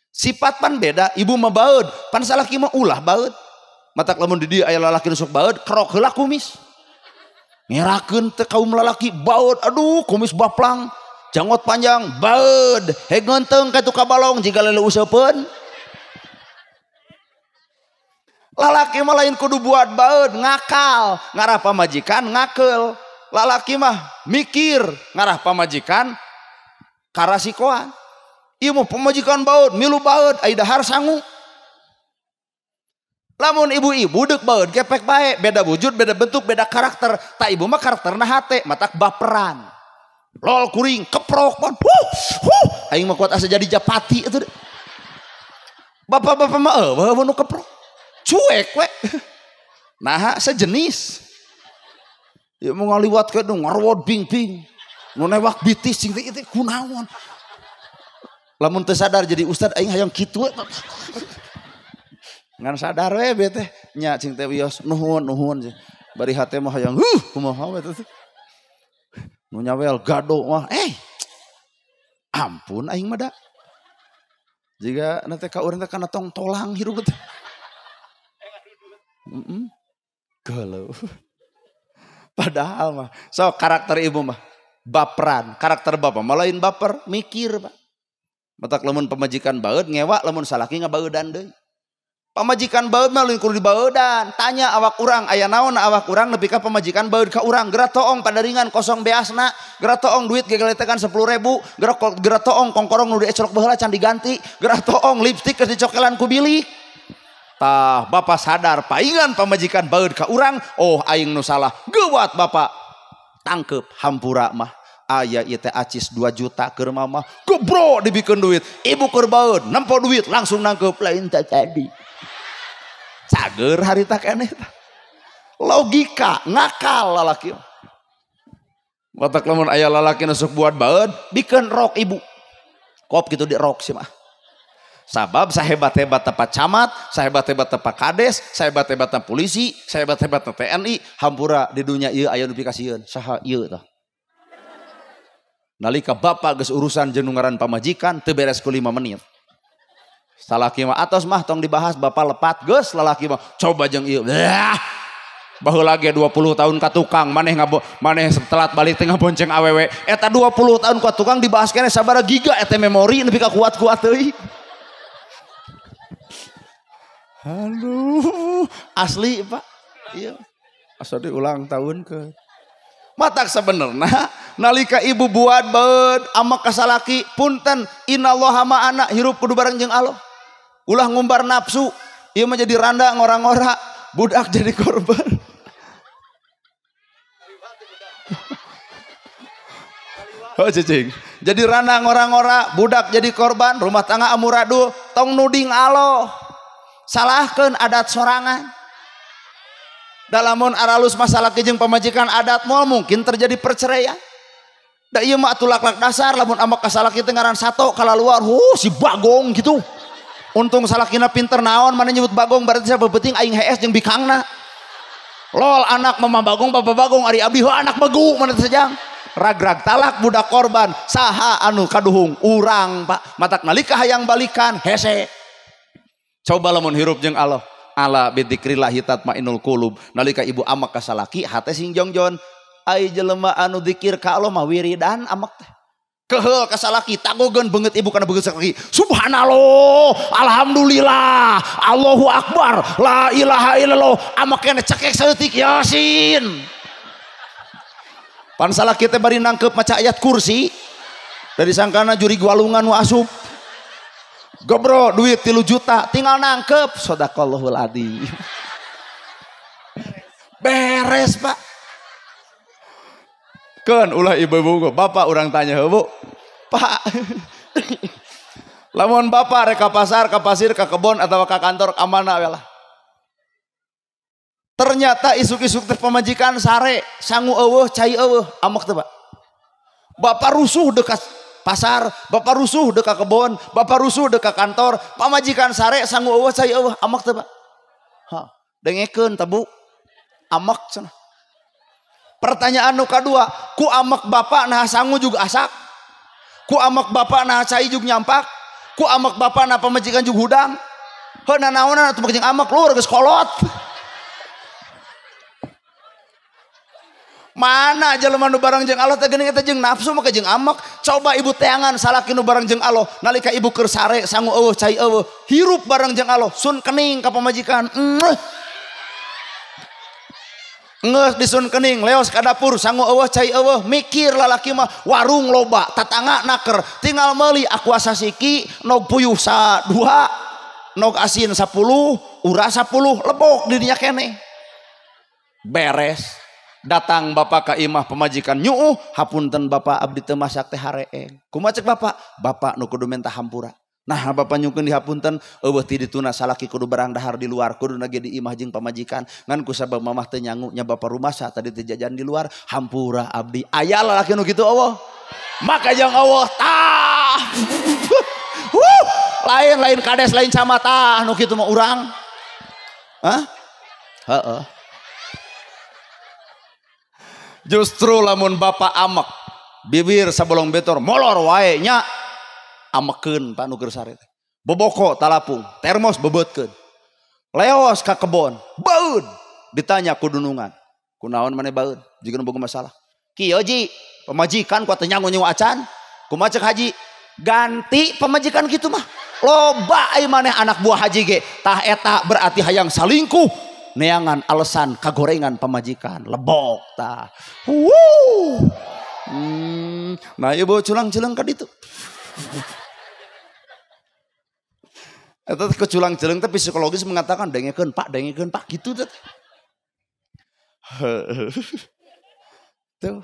Sifat pan beda, ibu mah baeud, pan salaki mah ulah baeud. Matak lamun di dieu aya lalaki nu sok baeud, kerok heula kumis. Ngerakeun teh kaum lalaki baeud, aduh kumis baplang. Janggot panjang, baeud, heg ngenteng ka tukang balong jiga lele useupeun. Lalaki mah lain kudu buat baeud, ngakal, ngarah pamajikan ngakel. Lalaki mah mikir, ngarah pamajikan karasikoan. Ieu mah pamajikan baeud, milu baeud, ai dahar sangu. Lamun ibu-ibu deuk baeud kepek bae, beda wujud, beda bentuk, beda karakter. Tak ibu mah karakterna hate, matak baperan. Lol kuring keprok pan. Huh, aing mah kuat asa jadi japati itu. Bapak-bapak mah eueuh nu keprok. Cuek we. Nah, sejenis. Ya mau ngaliwat ke nu ngarwod bing-bing. Nu newak bitis cing teh kunaon. Lamun teu sadar jadi ustad aing hayang kitu we. Ngan sadar we bete nya cing teh wios nuhun nuhun. Bari hate mah hayang huh kumaha we teh. Nu nyawel gado mah ampun aing mah da. Jiga na teh ka urang teh kana tong tolang hirup teh. Galau. Padahal mah so karakter ibu mah baperan, karakter bapak mah lain baper, mikir Pak. Matak lamun pamajikan baeud ngewa, lamun salaki ngabaeudan deui. Pamajikan baeud mah lain kudu dibaeudan. Tanya awak urang aya naon awak urang nepi ka pamajikan baeud ka urang. Geura toong padaringan kosong beasna, geura toong duit gegeletekan 10.000, geura toong kongkorong nu diecelok baheula can diganti, geura toong lipstik geus dicokelan ku bilik. Tah bapak sadar paingan pamajikan baeud ka urang, oh aing nu salah. Geuwat bapak tangkep hampura mah. Aya ieu teh acis 2 juta keur mama. Gebro dibikeun duit. Ibu keur baeud, nempo duit langsung nangkeup lain teh tadi. Cager harita keneh tah. Logika ngakal lalaki. Watak lamun aya lalaki nu sok buat baeud, bikeun rok ibu. Kop gitu di rok sih mah. Sabab sahebat-hebat tepat camat, sahebat-hebat tepat kades, sahebat-hebat tepat polisi, sahebat-hebat tepat TNI, hampura di dunia ieu aya nu pikasieun, saha ieu tah. Nalika bapak geus urusan jeung nu ngaran pamajikan teu beres ku 5 menit. Salaki mah atos mah tong dibahas bapak lepat geus lalaki mah coba jeung ieu. Baheula ge 20 tahun ka tukang maneh maneh telat balik teh ngabonceng awewe. Eta 20 tahun ka tukang dibahas keneh sabaraha giga eta memori nepi ka kuat-kuat teuing. Aduh, asli Pak. Iya. Asa diulang tahun ke. Matak sebenarnya nalika ibu buat baeud amak ka salaki punten innallaha ma'ana hirup kudu bareng jeung Allah. Ulah ngumbar nafsu, ieu mah jadi randa ngora-ngora, budak jadi korban. Oh cicing. Jadi randa ngora-ngora, budak jadi korban, rumah tangga amuradul, tong nuding Allah. Salahkan adat sorangan. Dalamun aralus masalah jeung pamajikan adat moal mungkin terjadi perceraian. Da ieu mah atuh lak-lak dasar lamun amak ka salaki teh ngaran sato kalaluar, si bagong gitu. Untung salakina pinter naon mana nyebut bagong berarti sabebeting aing hees jeung bikangna. Lol anak mama bagong papa bagong ari abdi heuh anak begu mana teh sejang. Ragrag talak budak korban saha anu kaduhung urang Pak. Matak nalika hayang balikan hese. Coba lamun hirup jeung Allah. Ala bidzikrillahi tatmainul qulub. Nalika ibu amak ka salaki hate sing jongjon. Ai jelema anu zikir ka Allah mah wiridan amak teh. Keheul ka salaki tagogeun beungeut ibu kana beungeut salaki. Subhanallah, alhamdulillah, Allahu akbar, la ilaha illallah. Amak keneh cekek saeutik Yasin. Pan salaki teh bari nangkeup maca ayat kursi. Dari sangkana juri walungan nu asup. Gebro duit 3 juta tinggal nangkep sodaqallahul adzim. Beres Pak. Keun ulah ibu-ibu bapak urang tanya bu. Pak. Lamun bapak rek ka pasar, ka pasir, ka kebon atau ka kantor ka mana we lah. Ternyata isuk-isuk teh pamajikan sare, sangu eueuh, cai eueuh, amek teh Pak. Bapak rusuh dekat pasar, bapak rusuh deka kebon, bapak rusuh deka kantor, pamajikan sare sangu eueuh cai eueuh, amek teh Pak. Ha, dengekeun teh Bu. Amek cenah. Pertanyaan nu kadua, ku amek bapak nah sangu juga asak? Ku amek bapak nah cai juga nyampak? Ku amek bapak nah pamajikan juga hudang? Heuh nanaonan atuh jeung amek luhur geus kolot. Mana jelema nu bareng jeung Allah teh geuning eta jeung nafsu mah jeung amek. Coba ibu teangan salaki nu bareng jeung Allah nalika ibu keur sare sangu eueuh cai eueuh hirup bareng jeung Allah sun kening ka pamajikan. Geus disun kening leos ka dapur sangu eueuh cai eueuh mikir lalaki mah warung loba tatangga naker tinggal meuli aqua sasiki nog puyuh sa 2 nog asin 10 ura 10 lebok di dinya keneh. Beres. Datang bapak ka imah pemajikan nyuuh hapunten bapak abdi teu masak teh hareeng. Kumaha cek bapak? Bapak nu kudu minta hampura. Nah bapak nyungkeun dihapunten eueuh ti dituna salaki kudu barang dahar di luar kudu nage di imah jeung pamajikan ngan ku sabab mamah teu nyangu nya bapak rumasa tadi teh jajan di luar hampura abdi. Aya lalaki nu kitu eueuh. Maka jeung eueuh tah. Lain lain kades lain camat tah nu kitu mah urang. Hah? Heeh. Justru lamun bapak amek bibir sabolong betor molor wae nya amekeun Pak nu keur sare teh. Boboko talapung, termos bebeutkeun. Leos ka kebon, baeud ditanya ku dunungan. Kunaon maneh baeud? Jiga nu boga masalah. Kieu ji, pamajikan kuat teh nyangu nyewa acan. Kumaha cek haji? Ganti pamajikan kitu mah. Loba ai maneh anak buah haji ge. Tah eta berarti hayang salingkuh. Neangan alasan kagorengan pamajikan lebok tah. Nah ibu culang-culang ka ditu. Eta keculang-celeng teh psikologis mengatakan dengekeun Pak gitu teh. Tuh.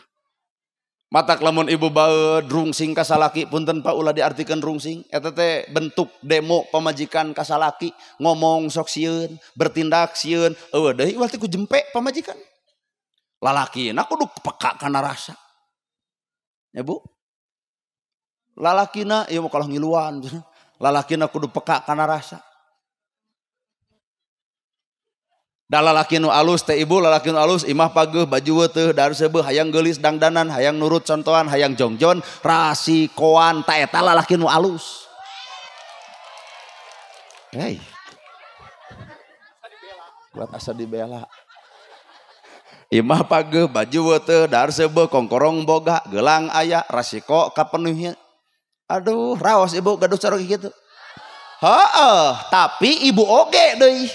Matak lamun ibu baeud rungsing ka salaki, punten Pak ulah diartikeun rungsing, eta teh bentuk demo pamajikan ka salaki, ngomong sok sieun, bertindak sieun, eueuh deui ulah teh ku jempe pamajikan. Lalakina kudu peka kana rasa. Ya Bu? Lalakina ieu mah kalah ngiluan. Lalakina kudu peka kana rasa. Da lalaki nu alus teh ibu, lalaki nu alus imah pageuh, baju teu, dar seubeuh, hayang geulis dangdanan, hayang nurut contohan, hayang jongjon, rasikoan, ta eta lalaki nu alus. Hei. Buat asa dibela. Imah pageuh, baju teu, dar seubeuh, kongkorong boga, gelang aya, rasiko kapenuhi. Aduh, raos ibu gaduh caroge kitu. Heeh, tapi ibu oge deui.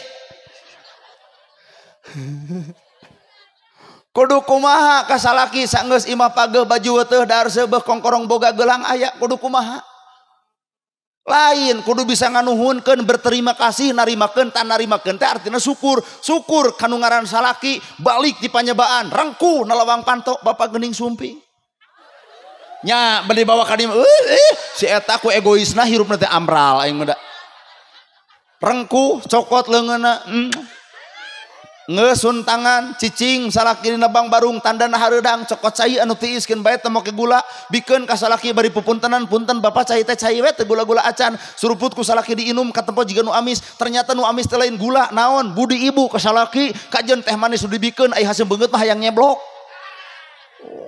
Kudu kumaha ka salaki sanggeus imah pageuh baju teuh dar seubeuh kongkorong boga gelang aya, kudu kumaha? Lain kudu bisa nganuhunkeun, berterima kasih, narimakeun, tan narimakeun teh artina syukur. Syukur kanu ngaran salaki balik di panyebaan, rengkuh nalawang panto bapak geuning sumping. Nya bade bawa ka dieu, si eta ku egoisna hirupna teh amral aing mah da. Rengkuh cokot leungeunna. Ngesun tangan cicing salaki dina bang barung tandana hareudang cokot cai anu tiiskeun bae teu make gula bikeun ka salaki bari pupuntenan, punten bapak cai teh cai we teu gula-gula acan, suruput ku salaki diinum katempo jiga nu amis, ternyata nu amis teh lain gula naon budi ibu ka salaki kajeun teh manis nu dibikeun ai haseum beungeut mah hayang nyeblok.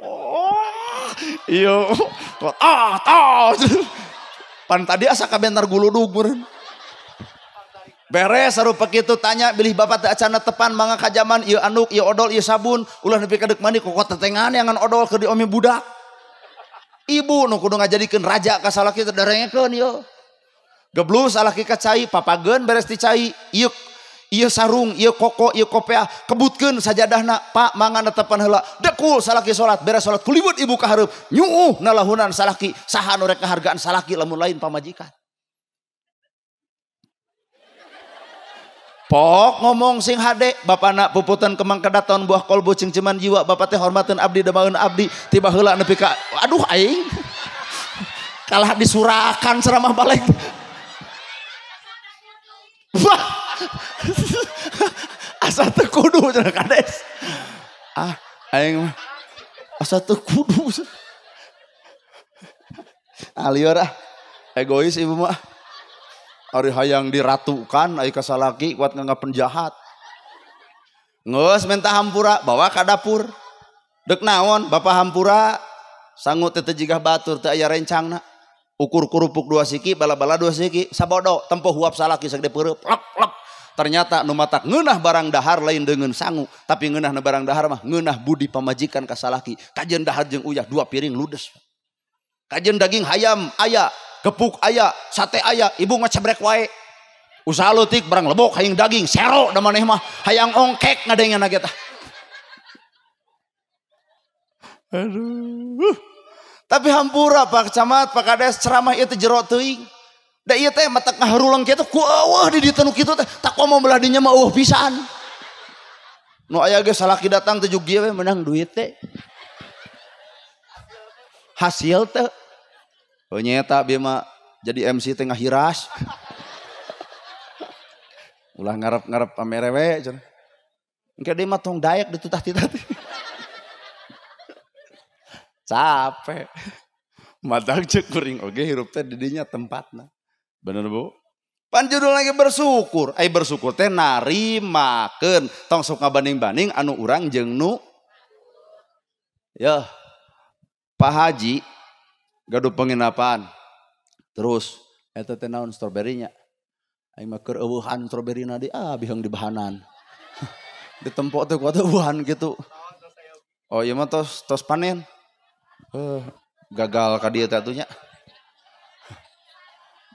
Oh iya ah ah pan tadi asa kabentar guludug meureun. Beres sarupa kitu tanya bilih bapak teu acana tepan mangga kajaman ieu anduk ieu odol ieu sabun ulah nepi ka deuk mandi kokot tetengan yang odol keur diomi budak. Ibu nu kudu ngajadikeun raja ka salaki teh darengekeun ieu. Geblus salaki ka cai papageun beres ti cai ieu ieu sarung ieu koko ieu kopeah kebutkeun sajadahna pak mangga tepan heula dekul salaki salat beres salat kuliwut ibu ka hareup nyuuh nalahunan salaki saha nu rek ngahargaan salaki lamun lain pamajikan. Pok ngomong sing hade bapana puputan kemang kedaton buah kolbu cingceman jiwa bapak teh hormateun abdi demaeun abdi tiba heula nepi ka aduh aing kalah disurakan ceramah balik. Wah. Asa teu kudu cenah kades. Ah aing mah asa teu kudu. Ah lieur ah egois ibu mah. Ari hayang diratukan ai ka salaki kuat nganggap penjahat. Geus minta hampura bawa ka dapur. Deuk naon bapak hampura sangut teh jigah batur teu aya rencangna. Ukur kerupuk 2 siki bala-bala 2 siki sabodo tempo huap salaki sagede peureup plek plek. Ternyata nu matak ngeunah barang dahar lain deungeun sangu tapi ngeunah na barang dahar mah ngeunah budi pamajikan ka salaki. Kajeun dahar jeung uyah 2 piring ludes. Kajeun daging hayam aya, gepuk aya, sate aya, ibu ngecebrek wae. Usaha leutik barang lebok hayang daging, sero da maneh mah, hayang ongkek ngadengeuna ge tah. Aduh. Tapi hampura Pak Camat, Pak Kades ceramah ieu teh jero teuing. Da ieu teh matak ngaharuleng kitu ku eueuh di dieu nu kitu teh, tak komo belah dinya mah eueuh pisan. Nu aya ge salaki datang teh jug we menang duit teh. Hasil teh. Oh nyeta bieu mah jadi MC teh ngahiras. Ulah ngarep-ngarep pamere we cenah. Engke deui mah tong daek ditutah-titah. Capek. Matak ceuk kuring oge hirup teh di dinya tempatna. Bener Bu? Pan judul lagi bersyukur. Ai bersyukur teh narimakeun. Tong sok ngabanding-banding anu urang jeung nu. Yeuh. Pak Haji gaduh penginapan. Terus eta teh naon stroberinya? Aing mah keur eueuhan stroberina di ah biheung di bahanan. Ditempok teh kuat eueuhan kitu. Oh ieu mah tos tos panen. Gagal ka dieu teh atuh nya.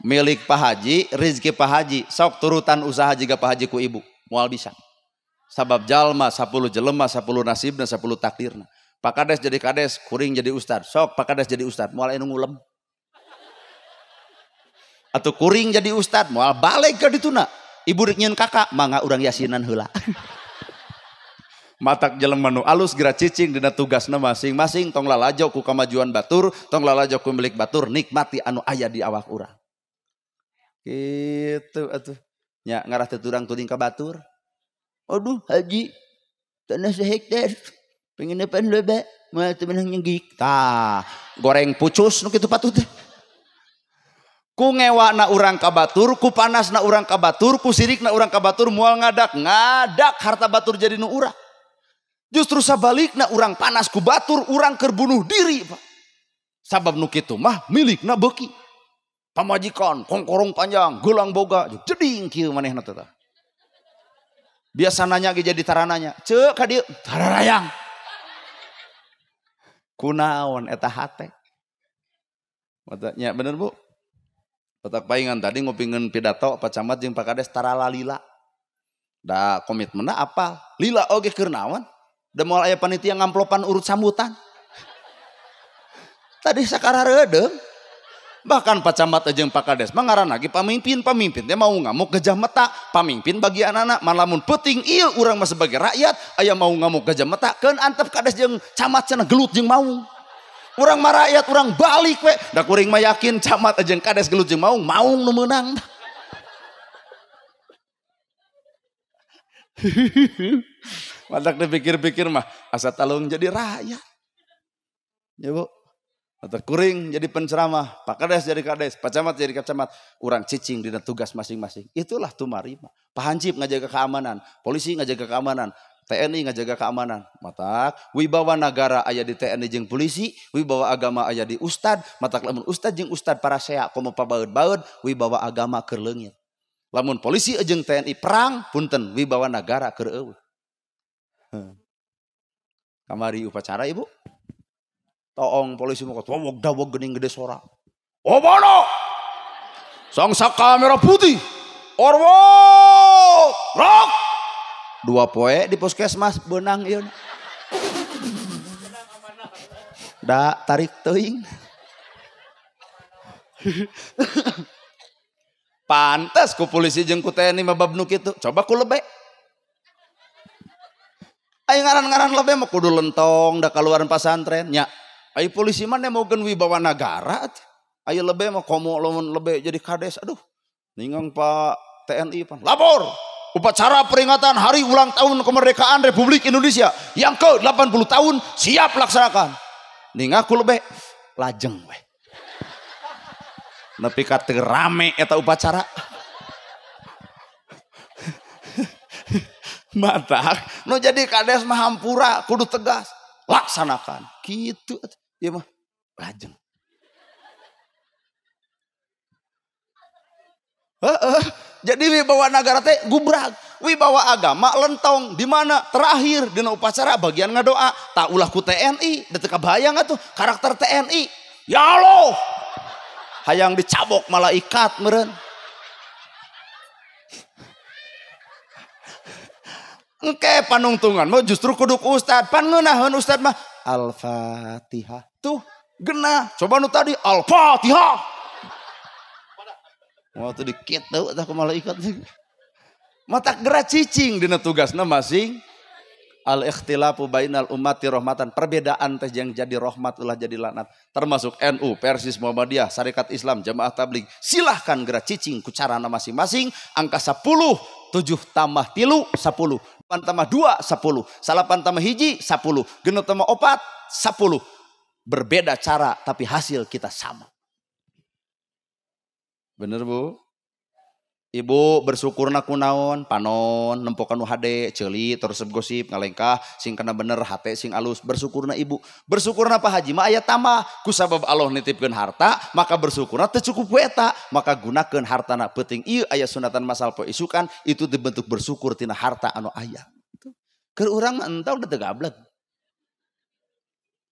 Milik Pak Haji, rezeki Pak Haji, sok turutan usaha jiga Pak Haji ku ibu, moal bisa. Sabab jalma 10 jelema 10 nasibna 10 takdirna. Pak Kades jadi kades, kuring jadi ustad. Sok Pak Kades jadi ustad, moal anu ngulem. Atau kuring jadi ustad, moal balik ka dituna. Ibu rek nyieun kakak, mangga urang yasinan heula. Matak jelema nu alus geura cicing dina tugasna masing-masing, tong lalajo ku kamajuan batur, tong lalajo ku milik batur, nikmati anu aya di awak urang. Gitu atuh. Nya ngarah teu turang tuding ka batur. Aduh haji, tanah sehektar, pengen apaan loba, moal teu meunang nyenggik. Tah, goreng pucus nu kitu patut teh. Ku ngewana urang ka batur, ku panasna urang ka batur, ku sirikna urang ka batur, moal ngadak, ngadak harta batur jadi nu urang. Justru sabalikna urang panas ku batur, urang keur bunuh diri, Pak. Sabab nu kitu mah milikna beuki. Pamajikan, kongkorong panjang, gelang boga, jeding kieu manehna teh. Biasa nanya ge jadi tarananya. Ceuk ka dieu, tararayang. Kunaon eta hate. Matanya bener, Bu? Petak paingan tadi ngupingeun pidato Pak Camat jeung Pak Kades taralalila. Da komitmenna apa? Lila oge keur naon? Da moal aya panitia ngamplopan urut sambutan. Tadi sakarareudeuh. Bahkan Pak Camat jeung Pak Kades mah ngaran lagi pamimpin, pamimpin teh mau ngamuk gajah meta, pamimpin bagi anak-anak, malamun peuting ieu urang mah sebagai rakyat aya mau ngamuk gajah meta, keun antep kades jeung camat cenah gelut jeung maung. Urang mah rakyat, urang balik we. Da kuring mah yakin camat jeung kades gelut jeung maung, maung nu meunang. Matak dipikir-pikir mah asa talung jadi rakyat. Ya Bu. Atau kuring jadi penceramah, Pak Kades jadi kades, Pak Camat jadi camat, urang cicing dina tugas masing-masing. Itulah tumarima. Pak Hansip ngajaga keamanan, polisi ngajaga keamanan, TNI ngajaga keamanan. Matak wibawa nagara aya di TNI jeung polisi, wibawa agama aya di ustad, matak lamun ustad jeung ustad parasea komo pabaeud-baeud, wibawa agama keur leungit. Lamun polisi jeung TNI perang, punten wibawa nagara keur eueuh. Kamari upacara Ibu. Toong polisi mau wog dawog gening gede sora. Obono. Sang saka merah putih. Orwo. Rok. 2 poe di puskesmas beunang ieu. Da tarik teuing. Pantes ku polisi jeung ku TNI mah bab nu kitu. Coba ku lebe. Ayo ngaran-ngaran lebe mah kudu lentong da kaluaran pasantren nya. Ayo polisi mah nemogeun wibawa nagara. Ayo lebe mah komo lamun lebe jadi kades. Aduh, ningang Pak TNI pan. Lapor. Upacara peringatan hari ulang tahun kemerdekaan Republik Indonesia yang ke-80 tahun siap laksanakan. Ningaku lebe lajeng we. Nepi ka teu rame eta upacara. Matak nu jadi kades mah hampura kudu tegas laksanakan. Kitu ieu mah lajeng. Jadi wibawa nagara teh gubrag, wibawa agama lentong di mana terakhir dina upacara bagian ngadoa tak ulah ku TNI, da teu kabayang atuh karakter TNI. Ya Allah. Hayang dicabok malaikat meureun. Engke panungtungan mah justru kudu ku ustad, pan ngeunaheun ustad mah Al-Fatihah. Tuh genah. Coba nu tadi Al-Fatihah. Waktu dikitu tah ku malaikat. Matak geura cicing dina tugasna masing. Al-ikhtilafu bainal ummati rahmatan. Perbedaan teh yang jadi rahmat ulah jadi laknat. Termasuk NU, Persis, Muhammadiyah, Syarikat Islam, Jamaah Tabligh. Silahkan geura cicing ku carana masing-masing. Angka 10, 7 tambah 3, 10. 8 tambah 2, 10. 9 tambah 1, 10. 6 tambah 4, 10. Berbeda cara tapi hasil kita sama. Bener Bu? Ibu bersyukurna kunaon, panon, nempokan nu hade, ceuli, terus gosip, ngalengkah, sing kena bener, hate sing alus, bersyukurna ibu. Bersyukurna Pak Haji mah aya tambah, kusabab Allah nitipkeun harta, maka bersyukurna teu cukup ku eta, maka gunakeun hartana peuting ieu aya sunatan masal poe isukan, itu dibentuk bersyukur tina harta anu aya. Keur urang mah entah udah teu gablek.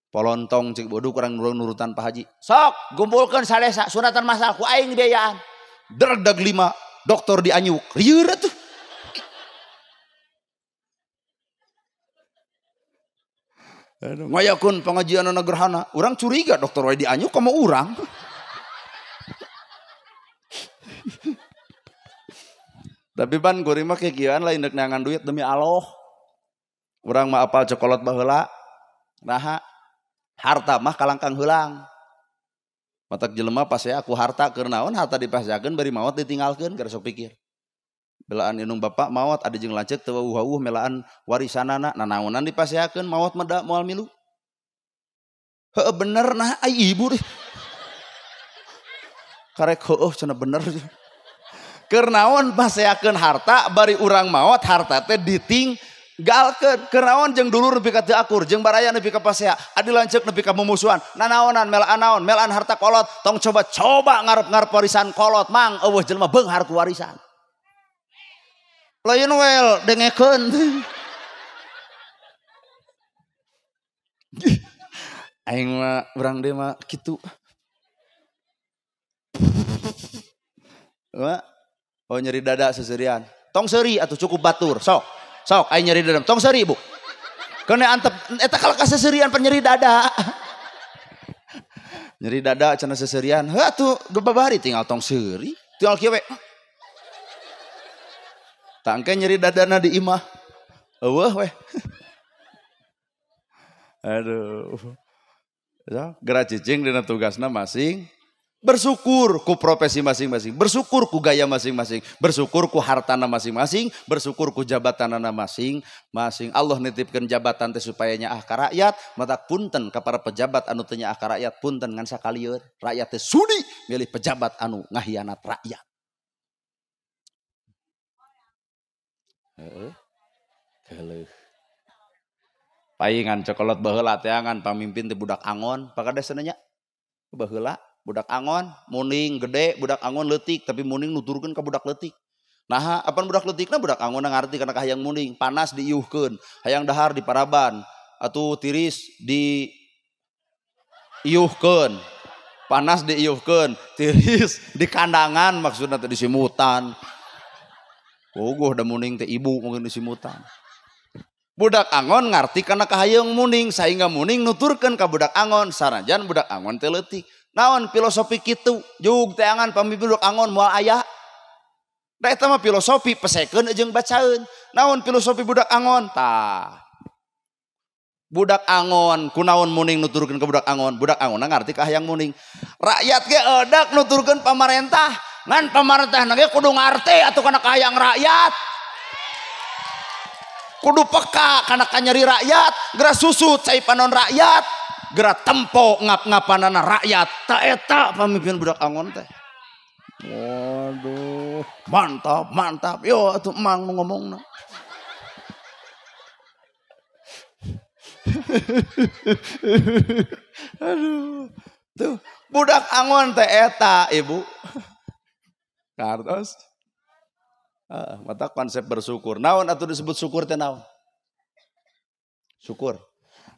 Polontong cik bodoh kurang nurutan Pak Haji. Sok, gumpulkeun sadesa sunatan masal ku aing biayaan. Derdag 5. Dokter dianyuk, rieur atuh. Aduh, ngayakeun pengajianana gerhana, urang curiga dokter wae dianyuk komo urang. Tapi ban kuring mah kikieuan lain deuk neangan duit demi Allah. Urang mah apal cokolot baheula. Naha harta mah kalangkang heulang. Matak jelema pasea ku harta keur naon harta dipaseakeun bari maot ditinggalkeun gara sok pikir. Belaan indung bapak maot adi jeung lanceuk teu wawuh-wawuh melaan warisanana nanaonan dipaseakeun maot mah da moal milu. Heueuh bener nah ai ibu deh. Karek heueuh cenah bener. Keur naon paseakeun harta bari urang maot harta teh ditinggalkeun. Keur naon jeung dulur nepi ka teu akur, jeung baraya nepi ka pasea, adi lanceuk nepi ka mumusuhan. Nanaonan melaan naon, melaan harta kolot, tong coba-coba ngarep-ngarep warisan kolot mang eueuh jelema beunghar ku warisan. Lain wel dengekeun. Aing mah urang deui mah kitu. Wah. Oh nyeri dada seserian. Tong seuri atuh cukup batur. Sok. Sok aing nyeri dada. Tong seuri, Bu. Keuna antep eta kalau ka seserian pan nyeri dada. Nyeri dada cenah seserian. Heuh atuh babari tinggal tong seuri. Tinggal kieu we. Tangke nyeri dadana di imah. Eueuh weh. Aduh. Ya, geura cicing dina tugasna masing. Bersyukur ku profesi masing-masing, bersyukur ku gaya masing-masing, bersyukur ku hartana masing-masing, bersyukur ku jabatanana masing-masing. Allah nitipkeun jabatan teh supaya nyaah ka rakyat, mata punten ka para pejabat anu teu nyaah ka rakyat, punten ngan sakalieun. Rakyat teh sudi milih pejabat anu ngahianat rakyat. Heeh. Geuleuh. Paingan cokolot baheula teangan pamimpin teh budak angon, pakades cenah nya. Baheula budak angon, muning gede, budak angon leutik, tapi muning nuturkeun ka budak leutik. Naha, apan budak leutikna budak angon ngarti kana kahayang muning, panas diiuhkeun, hayang dahar diparaban, atuh tiris diiuhkeun. Panas diiuhkeun, tiris di kandangan maksudna teh disimutan. Puguh da muning teh ibu mungkin disimutan. Budak angon ngarti kana kahayang muning, sehingga muning nuturkeun ka budak angon, sanajan budak angon teh leutik. Naon filosofi kitu jug teangan pamimpin budak angon moal aya. Da eta mah filosofi pesekeun jeung bacaeun. Naon filosofi budak angon? Tah. Budak angon kunaon muning nuturkeun ka budak angon? Budak angon ngarti ka hayang muning. Rakyat ge edak nuturkeun pamarentah. Ngan pamarentahna ge kudu ngarti atuh kana kahayang rakyat. Kudu peka kana kanyeri rakyat, geura susut cai panon rakyat. Geura tempo ngap-ngapanana rakyat. Ta eta pamimpin budak angon teh. Waduh, mantap, mantap. Yo atuh emang nu ngomongna. Aduh. Tuh, budak angon teh eta, Ibu. Kartos. Mata konsep bersyukur. Naon atuh disebut syukur teh naon? Syukur.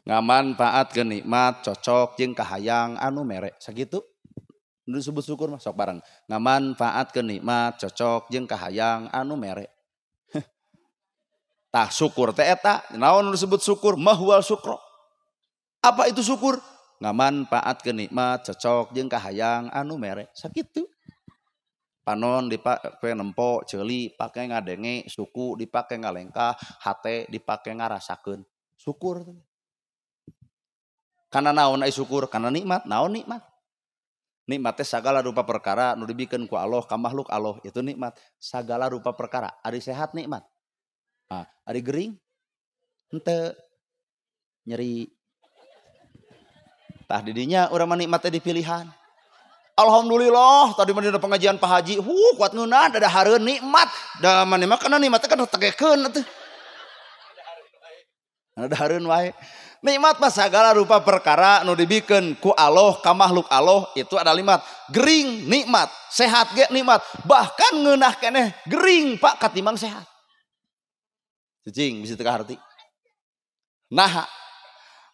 Ngamanfaatkeun nikmat cocok jeung kahayang anu mere. Sakitu nu disebut syukur mah sok bareng. Ngamanfaatkeun nikmat cocok jeung kahayang anu mere. Tah syukur teh eta. Naon nu disebut syukur? Mahwal syukro. Apa itu syukur? Ngamanfaatkeun nikmat cocok jeung kahayang anu mere. Sakitu. Panon dipake nempo, ceuli pake ngadenge, suku dipake ngalengkah, hate dipake ngarasakeun. Syukur teh. Karena naon ai syukur? Karena nikmat. Naon nikmat? Nikmat teh sagala rupa perkara nu dibikeun ku Allah ka makhluk Allah itu nikmat. Sagala rupa perkara. Ari sehat nikmat. Ah, ari gering henteu nyeri. Tah didinya urang mah nikmat teh dipilihan. Alhamdulillah tadi mah dina pengajian Pak Haji, kuat ngeunah da hareun nikmat. Da maneh mah kana nikmat teh kan tegekeun atuh. Da hareun wae. Nikmat mah sagala rupa perkara nu dibikeun ku Allah ka makhluk Allah itu adalah nikmat. Gering nikmat, sehat ge nikmat, bahkan ngeunah keneh gering Pak katimbang sehat. Cicing bisa teu kaharti. Nah,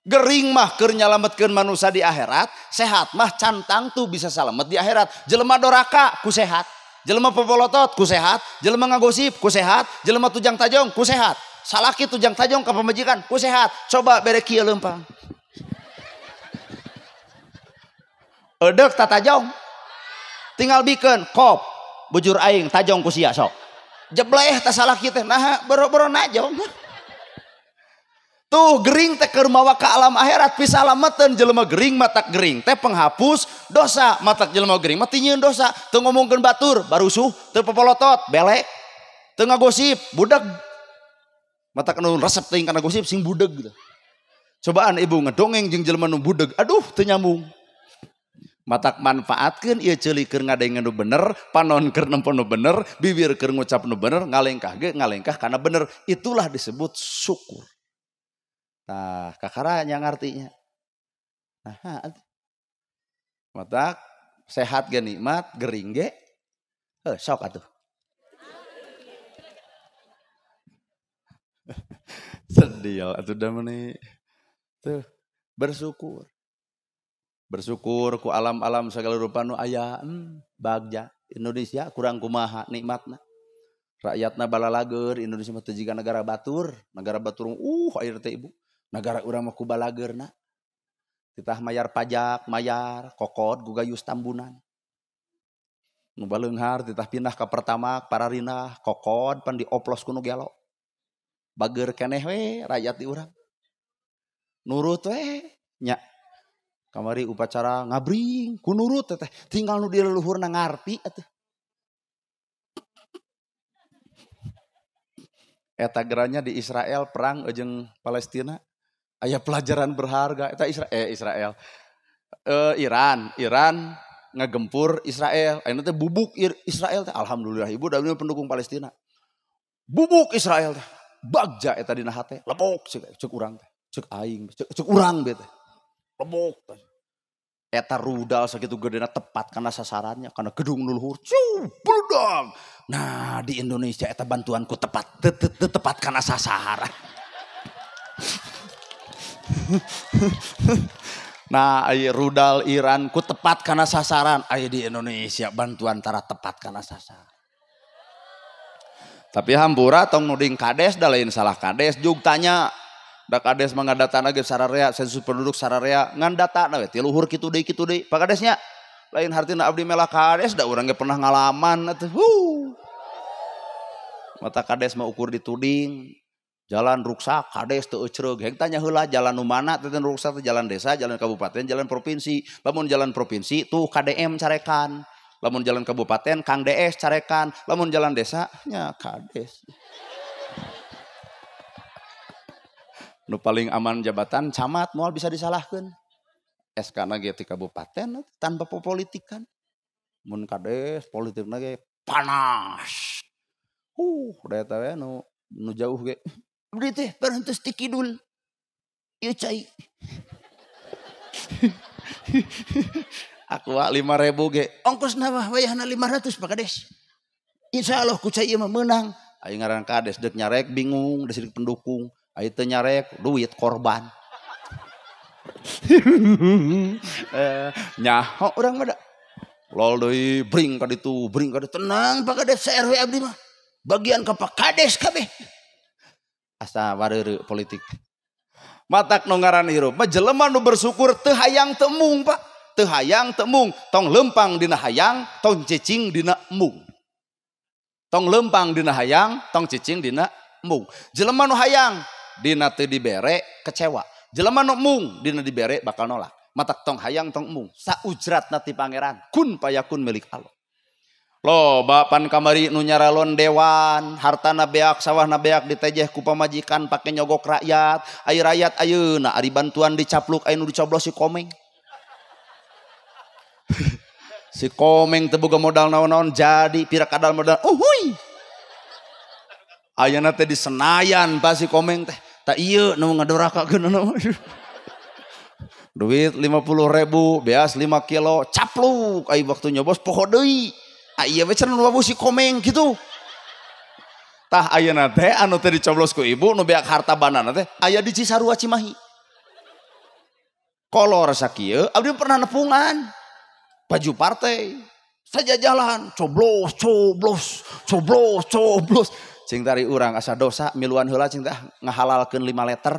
gering mah keur nyalametkeun manusia di akhirat, sehat mah can tangtu bisa salamet di akhirat. Jelema doraka ku sehat, jelema popolotot ku sehat, jelema ngagosip ku sehat, jelema tujang tajong ku sehat. Salaki tujang tajong ka pamajikan ku sehat. Coba bere kieu leumpang. Eudek tatajong. Tinggal bikeun kop bujur aing tajong ku sia sok. Jebleh ta salaki teh naha boro-boro najong. Tuh gering teh keur mawa ka alam akhirat pisalameteun jelema gering matak gering teh penghapus dosa, matak jelema gering mah tinyeun dosa, teu ngomongkeun batur barusuh, teu popolotot belek, teu ngagosip budeg. Matak nu resep teuing kana gosip sing budeg gitu. Cobaan ibu ngedongeng jeung jelema nu budeg, aduh teu nyambung. Matak manfaatkeun ieu ceuli keur ngadenge nu bener, panon keur nempo nu bener, bibir keur ngucap nu bener, ngalengkah ge ngalengkah kana bener. Itulah disebut syukur. Tah kakara nya ngartinya. Nah, matak sehat ge nikmat, gering ge heuh sok atuh. Sedih atuh da meuni. Tuh, bersyukur. Bersyukur ku alam-alam segala rupa nu aya, bagja Indonesia kurang kumaha nikmatna. Rakyatna balalager, Indonesia mah teu jiga negara batur air teh ibu. Negara urang mah ku balageurna. Titah mayar pajak, mayar kokod gugayus tambunan. Nu baleunghar titah pindah ka Pertamax, pararinah, kokod pan dioplos ku nu gelo. Bager keneh we rakyat di urang. Nurut we nya. Kamari upacara ngabring ku nurut teh, tinggal nu di leluhurna ngarti atuh. Eta geranya di Israel perang jeung Palestina. Aya pelajaran berharga eta Israel. Iran ngegempur Israel. Ayeuna teh bubuk Israel teh. Alhamdulillah ibu da pendukung Palestina. Bubuk Israel teh. Bagja eta dina hate, lebok cek urang teh. Cek aing, cek urang be teh. Lebok teh. Eta rudal sakitu gedena tepat kana sasarannya, kana gedung nu luhur. Cu, bludak. Nah, di Indonesia eta bantuanku tepat, tepat kana sasaran. Nah, aya rudal Iran ku tepat kana sasaran, aya di Indonesia bantuan tara tepat kana sasaran. Tapi hampura tong nuding kades da lain salah kades jug tanya. Da kades mah ngadatana ge sararea sensus penduduk sararea ngan datana we ti luhur kitu deui Pak Kadesnya. Lain hartina abdi melah kades da urang ge pernah ngalaman atuh. Mata kades mah ukur dituding. Jalan ruksak kades teu ecreug. Heng tanya heula jalan nu mana teh ruksak teh jalan desa, jalan kabupaten, jalan provinsi. Lamun jalan provinsi tuh KDM carekan. Lamun jalan kabupaten Kang DS carekan. Lamun jalan desa nya kades. Nu paling aman jabatan camat moal bisa disalahkeun. SK na ge ti kabupaten tanpa politikan. Mun kades politikna ge panas. Da eta we nu jauh ge. Abdi teh parantos ti kidul. Ieu cai. Aku 5.000 ge. Ongkosna mah wayahna 500 Pak Kades. Insyaallah ku cai ieu mah meunang. Aing ngaran kades deuk nyarek bingung, da sirik pendukung. Aing teu nyarek duit korban. Nyaho urang mah da. Lol deui bring ka ditu, bring ka ditu. Tenang Pak Kades, RW abdi mah. Bagian ka Pak Kades kabeh. Asa wareureu politik. Matak nu ngaran hirup mah jelema nu bersyukur teu hayang teu embung Pak. Teu hayang teu embung, tong lempang dina hayang, tong cicing dina embung. Tong lempang dina hayang, tong cicing dina embung. Jelema nu hayang dina teu dibere kecewa. Jelema nu embung dina dibere bakal nolak. Matak tong hayang tong embung. Saujratna ti pangeran, kun payakun milik Allah. Loba pan kamari nu nyaralon dewan, hartana beak, sawahna beak ditejeh ku pamajikan pake nyogok rakyat. Ai rakyat ayeuna ari bantuan dicapluk aya nu dicoblos si Komeng. Si Komeng teu boga modal naon-naon jadi pira kadal modal. Uhuy. Ayeuna teh di Senayan Pak si Komeng teh. Tak ieu nu ngadorakakeun. Duit 50.000, beas 5 kilo, capluk ai waktu nyobos poho deui. Iya we cenah nu si Komeng gitu. Tah ayeuna teh anu teh dicoblos ku ibu nu beak harta bandana teh aya di Cisarua Cimahi. Kolor sakieu abdi pernah nepungan baju partai sajajalan coblos coblos coblos coblos cing tari urang asa dosa miluan heula cing teh ngahalalkeun 5 liter.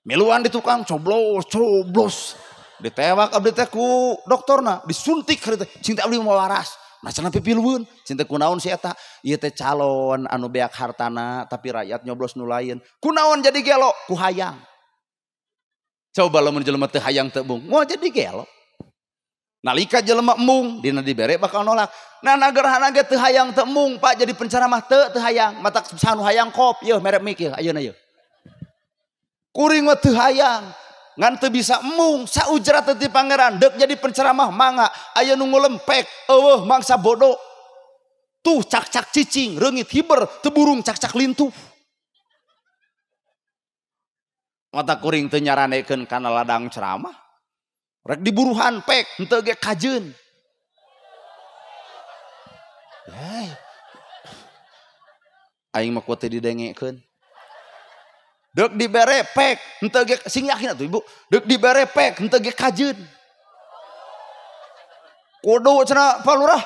Miluan di tukang coblos coblos ditewak abdi teh ku doktorna disuntik teh cing teh abdi mau waras. Nah cenah pipilueun, cinta kunaon si eta? Ieu teh calon anu beak hartana tapi rakyat nyoblos nu lain. Kunaon jadi gelo? Ku hayang. Coba lamun jelema teu hayang teu embung, moal jadi gelo. Nalika jelema embung dina dibere bakal nolak. Nah nagerhana ge teu hayang teu embung, Pak jadi penceramah teu hayang, matak sanu hayang kop, yeuh merek mikir ayeuna yeuh. Kuring mah teu hayang, ngan teu bisa embung, saujrat teu ti pangeran, deuk jadi penceramah mangga, aya nu ngulempek, eueuh mangsa bodoh. Tuh cak-cak cicing, reungit hiber, teu burung cak-cak lintuh. Mata kuring teu nyaranekeun kana ladang ceramah. Rek diburuhan pek, henteu ge kajeun. Hei. Aing mah kuat teu didengekeun. Deuk dibere pek, henteu ge sing yakin atuh Ibu. Deuk dibere pek, henteu ge kajeun. Kudu cenah Pak Lurah.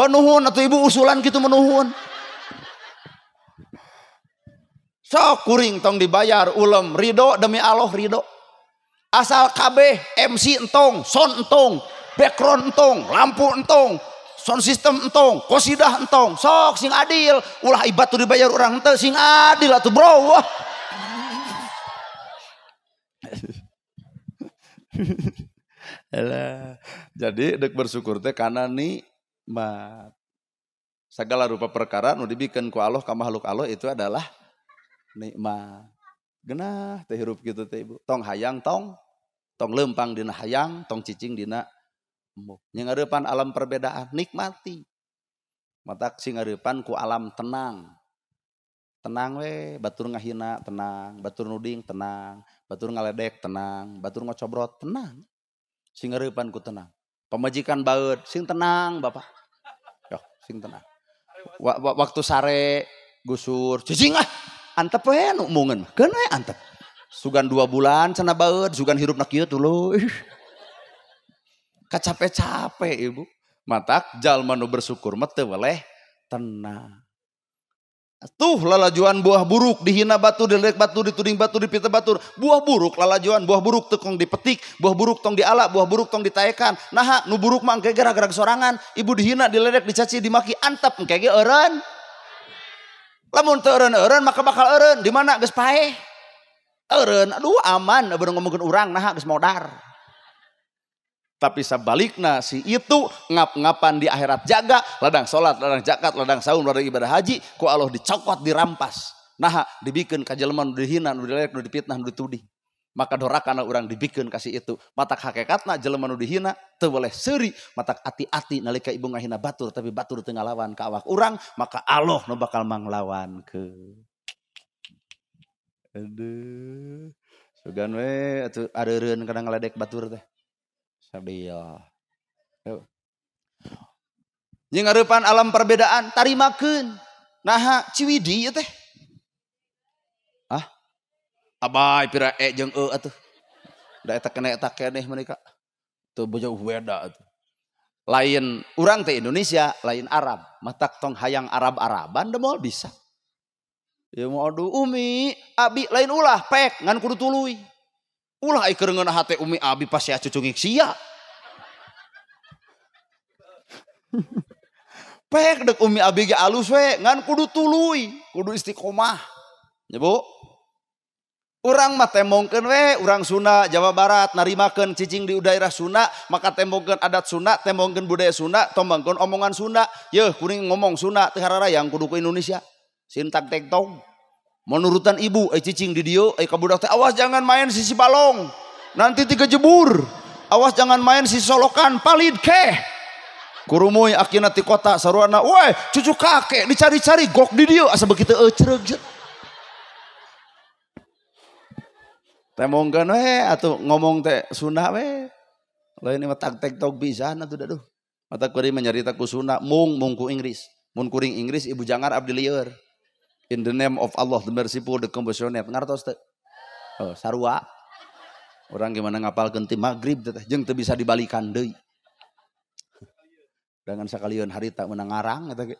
Nuhun atuh Ibu usulan kitu menuhun. Sok kuring tong dibayar ulem ridho demi Allah ridho. Asal kabeh MC entong, sound entong, background entong, lampu entong, sound system entong, kosidah entong. Sok sing adil, ulah ibat tuh dibayar orang henteu sing adil atuh bro. Wah. Alah. Jadi dek bersyukur teh kana nikmat. Segala rupa perkara nu dibikeun ku Allah ka makhluk Allah itu adalah nikmat. Genah teh hirup kitu teh Ibu. Tong hayang tong leumpang dina hayang, tong cicing dina embung. Ngareupan alam perbedaan, nikmati. Matak sing ngareupan ku alam tenang. Tenang we, batur ngahina tenang, batur nuding tenang, batur ngaledek tenang, batur ngocobrot tenang. Sing ngareupan ku tenang. Pamajikan baeud sing tenang Bapak. Yo, sing tenang. Waktu sare gusur, cicing ah. Antep we nu emungeun mah, keun we antep. Sugan 2 bulan cenah baeud, sugan hirupna kieu tuluy. Kacape-cape Ibu. Matak jalma nu bersyukur mah teu weleh tenang. Tuh lalajuan buah buruk dihina batu, diledek batu, dituding batu, dipita batur. Buah buruk lalajuan, buah buruk teu tong dipetik, buah buruk tong diala, buah buruk tong ditaekan. Naha nu buruk mah engke gara-gara sorangan, ibu dihina, diledek, dicaci, dimaki, antep engke ge eureun. Lamun teu eureun-eureun maka bakal eureun, di mana geus paeh. Eureun, aduh aman bener ngomongkeun urang naha geus modar. Tapi sabalikna si itu ngap-ngapan di akhirat jaga, ladang salat, ladang zakat, ladang saum, ladang ibadah haji, ku Allah dicokot, dirampas. Naha dibikeun ka jelema nu dihina, nu diledek, nu dipitnah, nu dituding. Maka dorakana urang dibikeun ka si itu. Matak hakikatna jelema nu dihina teu boleh seuri, matak ati-ati nalika ibu ngahina batur tapi batur teu ngalawan ka awak urang, maka Allah nu bakal manglawankeun. Aduh. Sugan we atuh areureun kana ngaledek batur teh. Sabil. Jeung ngareupan alam perbedaan tarimakeun. Naha ciwidi ieu teh. Ah. Abai pira e jeung e atuh. Da eta kena eta keneh mereka. Teu jauh beda atuh. Lain urang teh Indonesia, lain Arab. Matak tong hayang Arab-Araban da moal bisa. Ya mau aduh umi, abi lain ulah pek ngan kudu tuluy. Ulah ai keur ngeunah hate umi abi pasti acucungik sia. Pek dek umi abi ge alus we ngan kudu tuluy, kudu istiqomah. Ya Bu. Urang mah tembongkeun we, urang Sunda, Jawa Barat narimakeun cicing di daerah Sunda, maka tembongkeun adat Sunda, tembongkeun budaya Sunda, tembongkeun omongan Sunda. Yeuh kuring ngomong Sunda teu hararayang kudu ku Indonesia. Sintak tek tong. Menurutan ibu, cicing di dieu, ka budak teh awas jangan main sisi balong. Nanti tiga jebur. Awas jangan main sisi solokan, palid keh. Kurumuy akina ti kota saruana, weh cucu kakek dicari-cari gok di dieu asa begitu ecreug. Temongkeun we atuh ngomong teh Sunda we. Lain mah tag tek tog pisan atuh aduh. Mata kuring menyarita ku Sunda mung mung ku Inggris. Mun kuring Inggris ibu jangar abdi lieur. In the name of Allah, the merciful, the compassionate. Ngartos teh? Oh, sarua. Orang gimana ngapalkeun ti magrib teh jeung teu bisa dibalikan deui. Dengan sakalian harita menang ngarang eta ge.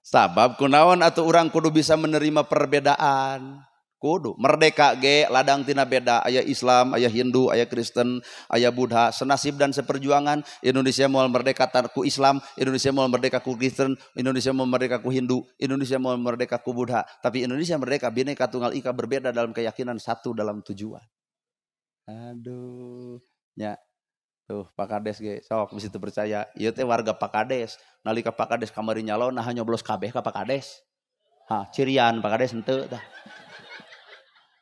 Sabab kunaon atuh urang kudu bisa menerima perbedaan. Kudu merdeka ge ladang tina beda, aya Islam, aya Hindu, aya Kristen, aya Buddha, senasib dan seperjuangan. Indonesia moal merdeka ku Islam, Indonesia moal merdeka ku Kristen, Indonesia moal merdeka ku Hindu, Indonesia moal merdeka ku Buddha. Tapi Indonesia merdeka Bhinneka Tunggal Ika, berbeda dalam keyakinan, satu dalam tujuan. Aduh, nya. Tuh Pak Kades ge sok bisi teu percaya. Ieu teh warga Pak Kades. Nalika Pak Kades kamari nyalon nah nyoblos kabeh ka Pak Kades. Hah, cirian Pak Kades henteu tah.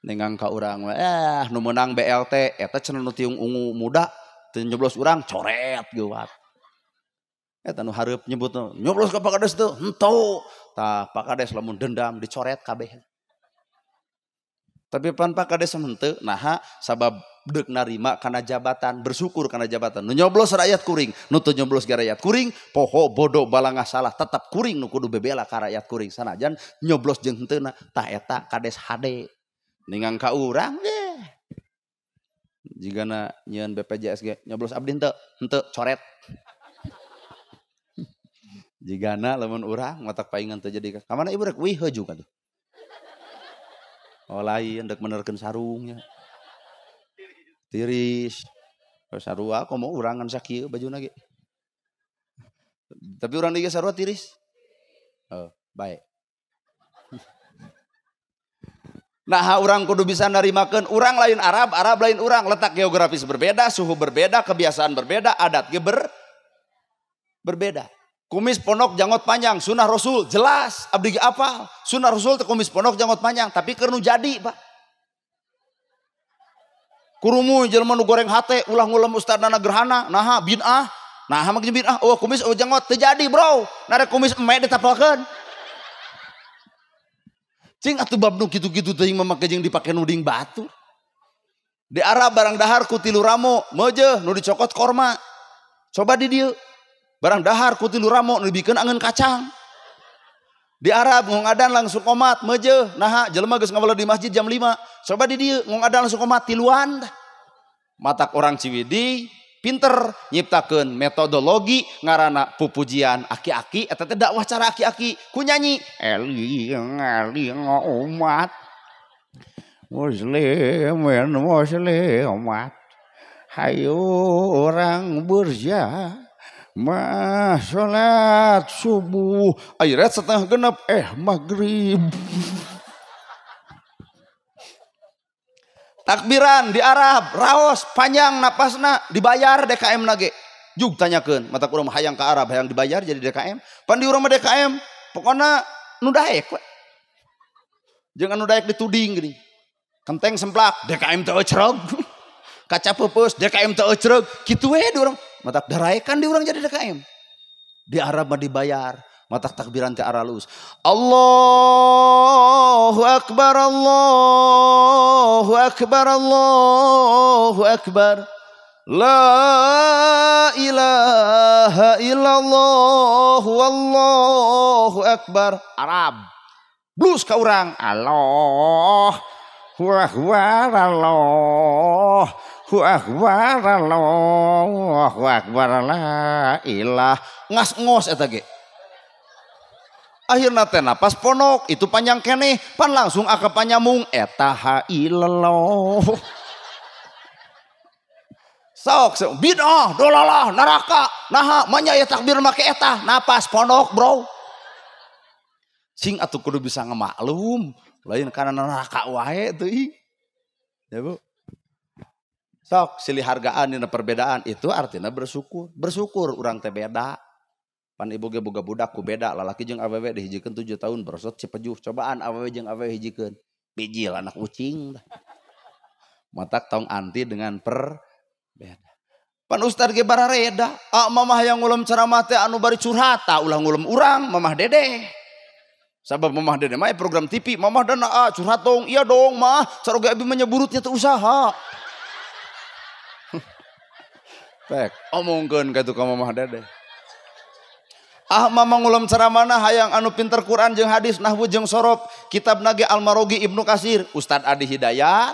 Nengang ka urang mah nu meunang BLT eta cenah nu tiung ungu muda teu nyoblos urang coret geuwat. Eta nu hareup nyebut nyoblos ka Pak Kades teu henteu. Tah Pak Kades lamun dendam dicoret kabeh. Tapi pan Pak Kades henteu naha sabab deuk narima kana jabatan, bersyukur kana jabatan. Nu nyoblos rakyat kuring, nu teu nyoblos ge rakyat kuring, poho bodoh balangah salah tetap kuring nu kudu bebela ka rakyat kuring sanajan nyoblos jeung henteuna tah eta Kades hade. Ningang ka urang ge. Jigana nyieun BPJS ge nyoblos abdi henteu, henteu coret. Jigana lamun urang matak paingan teu jadi ka mana ibu rek wih heuju ka tuh. Oh lain dek menerkeun sarungnya. Tiris. Sarua komo urang ngan sakieu bajuna ge. Tapi urang dieu sarua tiris. Oh, baik. Nah, urang kudu bisa narimakeun urang lain Arab, Arab lain urang, letak geografis berbeda, suhu berbeda, kebiasaan berbeda, adat ge berbeda. Kumis ponok janggot panjang, sunah Rasul jelas, abdi ge apal. Sunah Rasul teh kumis ponok janggot panjang, tapi keur nu jadi, Pak. Kurumu jelema nu goreng hate ulah ngulem ustadna gerhana, naha bid'ah. Naha mah bid'ah, oh kumis oh janggot teu jadi, bro. Nare kumis eme ditapalkeun. Cing atuh bab nu kitu-kitu teuing mah make jeung dipake nuding batu. Di Arab barang dahar ku tilu ramo, meujeuh nu dicokot korma. Coba di dieu. Barang dahar ku tilu ramo nu dibikeun angeun kacang. Di Arab ngong adan langsung komat meujeuh, naha jelema geus ngawala di masjid jam 5. Coba di dieu ngong adan langsung komat tiluan. Matak orang Ciwidey pinter nyiptakeun metodologi ngaranna pupujian aki-aki eta teh dakwah cara aki-aki ku nyanyi eling eling umat muslimin muslimat hayu orang berjamaah salat subuh ayat setengah genep maghrib. Takbiran di Arab raos panjang napasna dibayar DKM nage. Jug tanyakeun mata urang hayang ka Arab hayang dibayar jadi DKM. Pan di urang mah DKM pokona nu daek we. Jeung anu daek dituding geuning. Kenteng semplak DKM teu ecreg. Kaca peupeus DKM teu ecreg. Kitu we di urang. Matak daraekan di urang jadi DKM. Di Arab mah dibayar. Matak takbiran teh aralus. Allahu akbar, Allahu akbar, Allahu akbar. La ilaha illallah wallahu akbar. Arab. Blus ka urang. Allahu akbar, Allahu akbar, Allahu akbar, la ilah. Ngas-ngos eta ge. Akhirna teh napas ponok itu panjang keneh pan langsung aka panyamung eta ha ilallah. Sok bid'ah dolalah neraka naha manya ya takbir make eta napas ponok bro. Sing atuh kudu bisa ngemaklum lain kana neraka wae teu ih. Ya Bu. Sok silih hargaan dina perbedaan itu artinya bersyukur. Bersyukur urang teh beda. Pan ibu ge boga budak ku beda lalaki jeung awewe dihijikeun 7 tahun brosot cipejuh cobaan awewe jeung awewe hijikeun bijil anak ucing. Matak tong anti dengan perbeda. Pan ustad ge barareda, ah mamah yang ngulem ceramah teh anu bari curhat, tah ulah ngulem urang mamah dedeh. Sabab mamah dedeh mah program TV, mamah dana ah curhat dong, iya dong mah, saroge abi menyeburutnya teu usaha. Pek omongkeun ka tukang mamah dedeh. Ah mama ngulem ceramana hayang anu pinter Quran jeung hadis nahwu jeung sorof kitab nage Al-Marogi Ibnu Kasir Ustad Adi Hidayat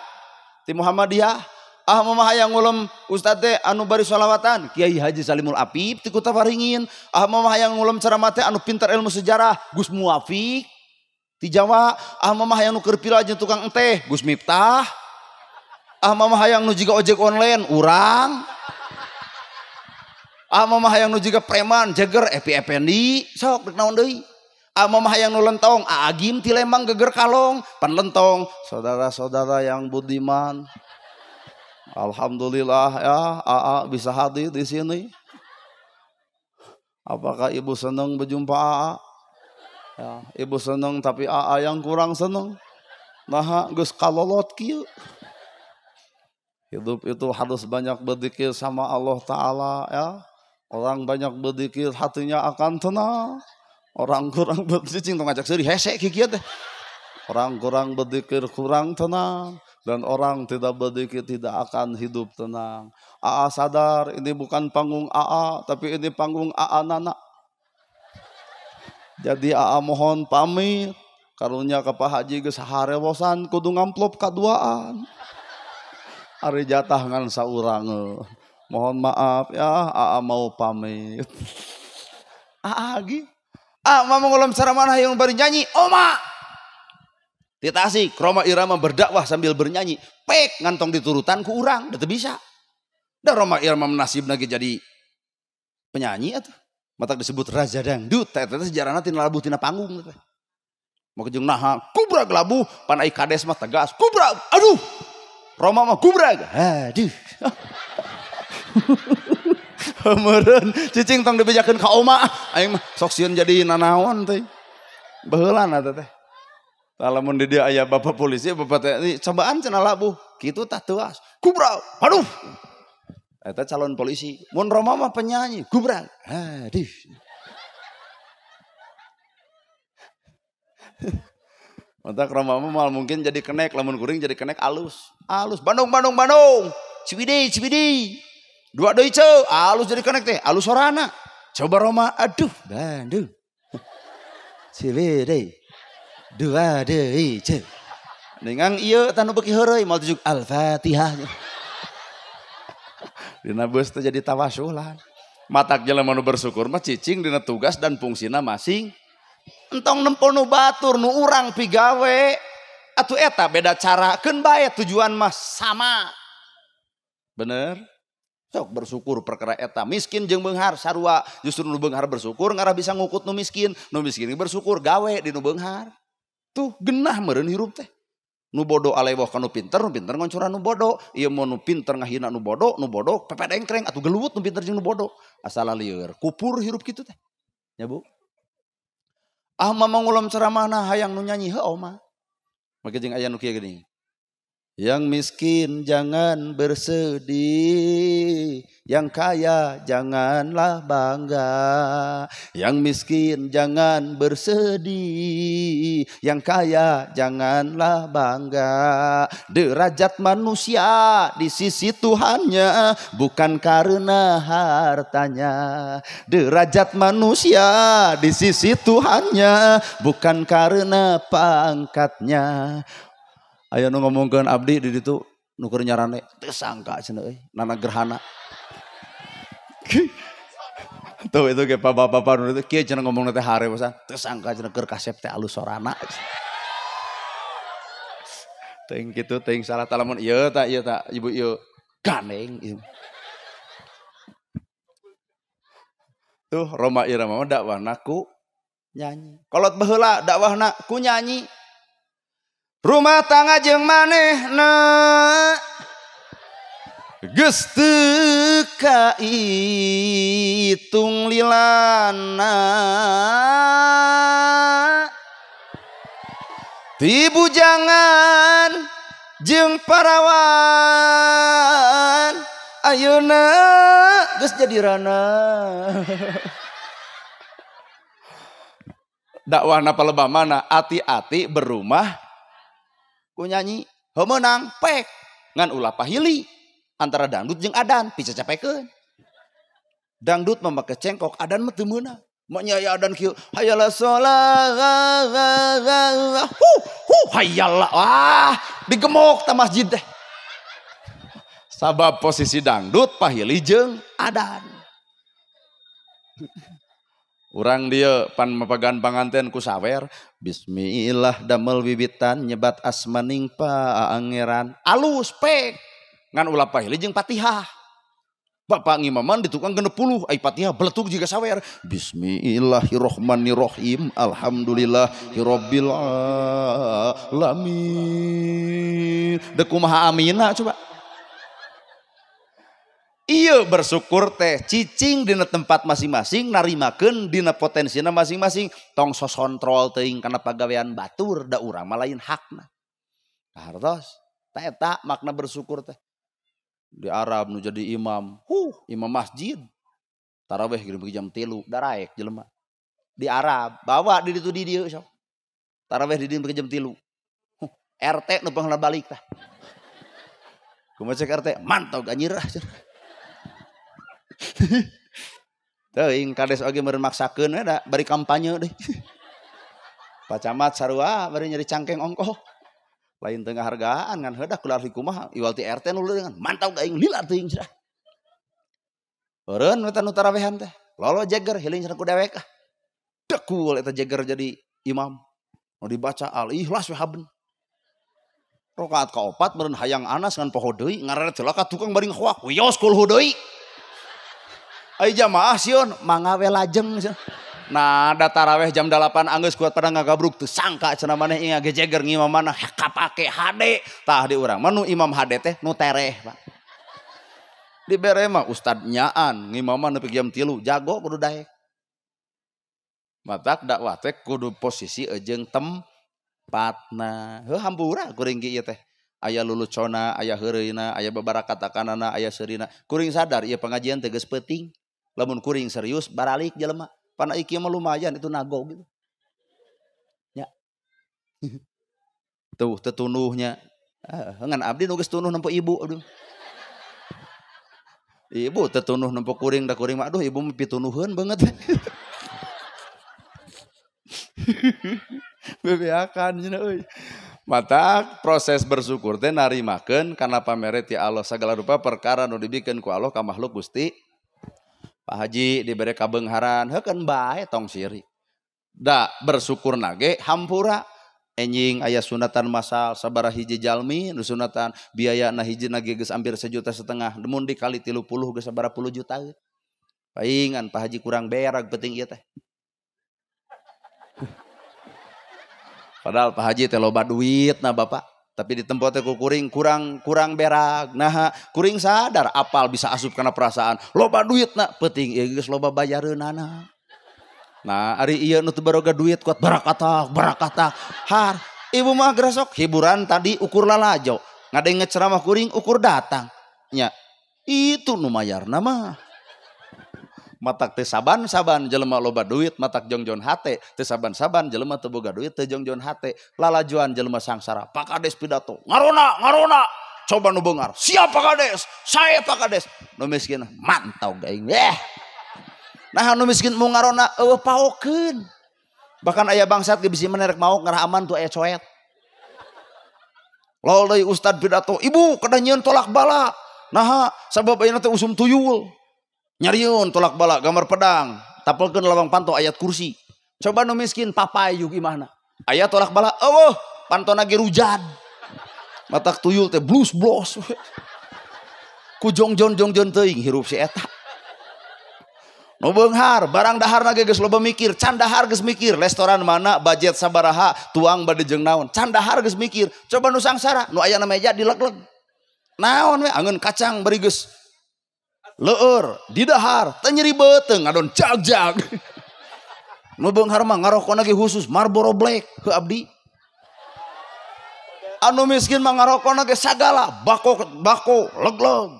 ti Muhammadiyah. Ah mama hayang ngulem ustad teh anu bari sholawatan Kiai Haji Salimul Afif ti Kota Waringin. Ah mama hayang ngulem ceramah teh anu pinter ilmu sejarah Gus Muwafiq Ti Jawa, ah mama hayang nu keur pila jeung tukang enteh, Gus Miftah. Ah mama hayang nu jiga ojek online, urang. Ah mama hayang nu jiga preman, jeger, Epi Effendi, sok dek naon deui. Ah mama hayang nu lentong, Agim ti Lembang geger kalong, pan lentong. Saudara-saudara yang budiman, alhamdulillah ya, AA bisa hadir di sini. Apakah ibu senang berjumpa AA? Ya, ibu senang tapi AA yang kurang senang. Nah, geus kalolot kieu. Hidup itu harus banyak berzikir sama Allah Ta'ala ya. Orang banyak berzikir hatinya akan tenang. Orang kurang berzikir tong ngajak seuri hese kieu teh. Orang kurang berzikir kurang tenang. Dan orang tidak berzikir tidak akan hidup tenang. AA sadar ini bukan panggung AA, tapi ini panggung AA Nana. Jadi AA mohon pamit. Karunya ke Pak Haji geus harewosan kudu ngamplop kaduaan. Ari jatah ngan saurang. Mohon maaf ya, AA mau pamit. AA lagi. Ah, mama ngulam ceramah yang bari nyanyi, oma. Di Tasik, Rhoma Irama berdakwah sambil bernyanyi. Pek ngantong diturutan ku urang, da teu bisa. Da Rhoma Irama nasib lagi jadi penyanyi atuh. Matak disebut raja dangdut, eta teh sejarahna tina labuh tina panggung teh. Make jeung naha, kubrag labuh, pan ai kades mah tegas, kubrag. Aduh. Rhoma mah kubrag. Aduh. Meureun cicing tong dibejakeun ka oma, aing mah sok sieun jadi nanaon teh. Baheulana teh. Tah lamun di dieu aya bapak polisi, bapak teh cobaan cenah labuh, kitu tah teuas. Kubrag. Aduh. Eta calon polisi, mun Rhoma mah penyanyi, kubrag. Aduh. Matak Rhoma mah moal mungkin jadi kenek, lamun kuring jadi kenek alus. Alus Bandung Bandung Bandung. Ciwidey Ciwidey. Dua deui ceu, alus jadi kenek teh, alus sorana. Coba Rhoma, aduh Bandung. Ciwidey. Dua deui ceu. Ningang ieu tanu beuki heureuy moal tujuk Al-Fatihah. Dina beus teh jadi tawasulan. Matak jelema nu bersyukur mah cicing dina tugas dan fungsina masing. Entong nempo nu batur nu urang pigawe. Atuh eta beda cara keun bae tujuan mah sama. Bener? Sok bersyukur perkara eta miskin jeung beunghar sarua. Justru nu beunghar bersyukur ngarah bisa ngukut nu miskin bersyukur gawe di nu beunghar. Tuh genah meureun hirup teh. Nu bodoh alewah ka nu pinter ngoncoran nu bodoh. Ieu mun nu pinter ngahina nu bodoh pepedengkreng atuh geluwut nu pinter jeung nu bodoh. Asal lieur, kupur hirup kitu teh. Ya Bu. Ah mama ngulam ceramahna hayang nu nyanyi heuh oma. Make jeung aya nu kieu geuning. Yang miskin jangan bersedih, yang kaya janganlah bangga. Yang miskin jangan bersedih, yang kaya janganlah bangga. Derajat manusia di sisi Tuhannya bukan karena hartanya. Derajat manusia di sisi Tuhannya bukan karena pangkatnya. Aya nu ngomongkeun abdi di ditu nu keur nyarane teu sangka cenah euy nana gerhana. Tuh itu ge bapak-bapak nu itu kieu cenah ngomongna teh harewosan teu sangka cenah keur kasep teh alus sorana. Teuing kitu teuing salah tah lamun ieu ta ibu ieu gandeng ieu. Tuh Rhoma Irama mah dakwahna ku nyanyi. Kolot baheula dakwahna ku nyanyi. Rumah tangga jeung manehna geus teu kaitung lilana. Ti bujangan jeung parawan ayeuna geus jadi rana. Dakwahna palebah mana ati-ati berumah ku nyanyi heuh meunang pek ngan ulah pahili antara dangdut jeung adan picacapekeun. Dangdut mah make cengkok, adan mah teu meunang. Mak nya aya adan kieu hayala sholat hu hu hayala ah digemok ta masjid teh. Sabab posisi dangdut pahili jeung adan. Urang dia pan mapagan panganten ku sawer. Bismillah damel wiwitan nyebat asmaning pangeran. Alus pek. Ngan ulah pahili jeung Fatihah. Bapak ngimaman di tukang 60, ai Fatihah beletuk juga sawer. Bismillahirrahmanirrahim. Alhamdulillahirabbil alamin. Deuk kumaha amina coba. Iya bersyukur teh cicing dina tempat masing-masing narimakeun dina potensina masing-masing tong sosontrol teuing kana pagawean batur da urang mah lain hakna. Hartos teh eta makna bersyukur teh. Di Arab nu jadi imam, imam masjid. Tarawih geus jam 3 daraek jelema. Di Arab bawa di ditu di dieu sok. Tarawih di dieu jam 3. RT nu pangna balik tah. Kumaha cek RT mantau ganyirah. Teuing kades oge meureun maksakeun we da bari kampanye deui. Pak Camat sarua bari nyeri cangkeng ongkoh. Lain teu ngahargaan ngan heudah kular kumaha iwal ti RT nu leuleungan mantau aing lila teuing cenah. Eureun we teh nu tarawehan teh. Lolo jeger hiling cenah ku dewek ah. Dekul eta jeger jadi imam. Nu dibaca al-ikhlas we haben. Rakaat kaopat meureun hayang anas ngan poho deui ngareret heula ka tukang bari ngahoak wios kulhu deui. Ai jamaah sieun mangga we lajeng cenah. Nah da taraweh jam 8 anggeus kuat pada ngagabruk teu sangka cenah maneh ieu ngagejeger ngimamana kapake HD. Tah di urang mah nu imam HD teh nu tereh Pak. Dibere mah ustad nyaan ngimaman nepi jam 3 jago kudu daek. Matak dakwah teh kudu posisi jeung tempatna. Heuh hampura kuring ge ieu teh. Aya lulucona, aya heureuyna, aya babarakatanana, aya seurina. Kuring sadar ieu pengajian teh geus peuting. Lamun kuring serius baralik jelema. Pana ieu mah lumayan itu nago gitu. Ya. Tuh tetunuhnya. Ngan abdi nu geus tunuh nempo ibu aduh. Ibu tetunuh nempo kuring da kuring mah aduh ibu mah pitunuheun banget. Bebeakan cenah euy. Mata proses bersyukur teh narimakeun kana pamere ti Allah sagala rupa perkara nu dibikeun ku Allah ka makhluk Gusti. Pak Haji dibere kabeungharan heukeun bae tong siri. Da bersyukur nage hampura enjing aya sunatan masal sabaraha hiji jalmi nu sunatan biayana hijina ge geus hampir 1,5 juta mun dikali 30 geus sabaraha puluh juta. Paingan Pak Haji kurang berag penting ieu teh. Padahal Pak Haji teh loba duit nah Bapak, tapi di tempat teh ku kuring kurang berag. Nah, kuring sadar apal bisa asup kana perasaan. Loba duit na penting ieu geus loba bayareunana. Nah, ari ieu nu teu baroga duit kuat barakatak, barakatak. Har, ibu mah geresok hiburan tadi ukur lalajo. Ngadenge ceramah kuring ukur datang. Nya, itu nu mayarna mah. Matak teu saban-saban jelema loba duit, matak jongjon hate, teu saban-saban jelema teu boga duit teu jongjon hate, lalajuan jelema sangsara. Pak Kades pidato, ngarona, ngarona. Coba nu beungar, siap Pak Kades, saya Pak Kades. Nu miskin mantau gaing. Nah nu miskin mau ngarona eueuh paokeun. Bahkan aya bangsat ge bisi menerek maok ngarah aman tuh aya coet. Lol deui ustad pidato, ibu kedah nyieun tolak bala. Naha sabab ayeuna teh usum tuyul. Nyariun tolak bala gambar pedang tapelkeun lawang panto ayat kursi. Coba nu miskin papai yuk imahna. Ayat tolak bala eueuh pantona ge rujad. Matak tuyul teh blus blos. Ku jongjon jongjon teuing hirup si eta. Nu beunghar barang daharna ge geus loba mikir, can dahar geus mikir restoran mana budget sabaraha tuang bade jeung naon. Can dahar geus mikir. Coba nu sangsara nu aya na meja dileg-leg. Naon we angeun kacang bari geus leur didahar teu nyeri beuteung ngadon jag-jag. Nu beunghar mah ngarokona ge khusus Marlboro Black heuh abdi. Anu miskin mah ngarokona ge sagala bako bako leg-leg.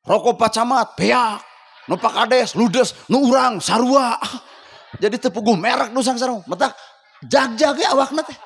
Rokok pacamat beak. Nu Pak Kades ludes nu urang sarua. Jadi teu puguh merek nu sangsara matak jag-jag ge awakna teh.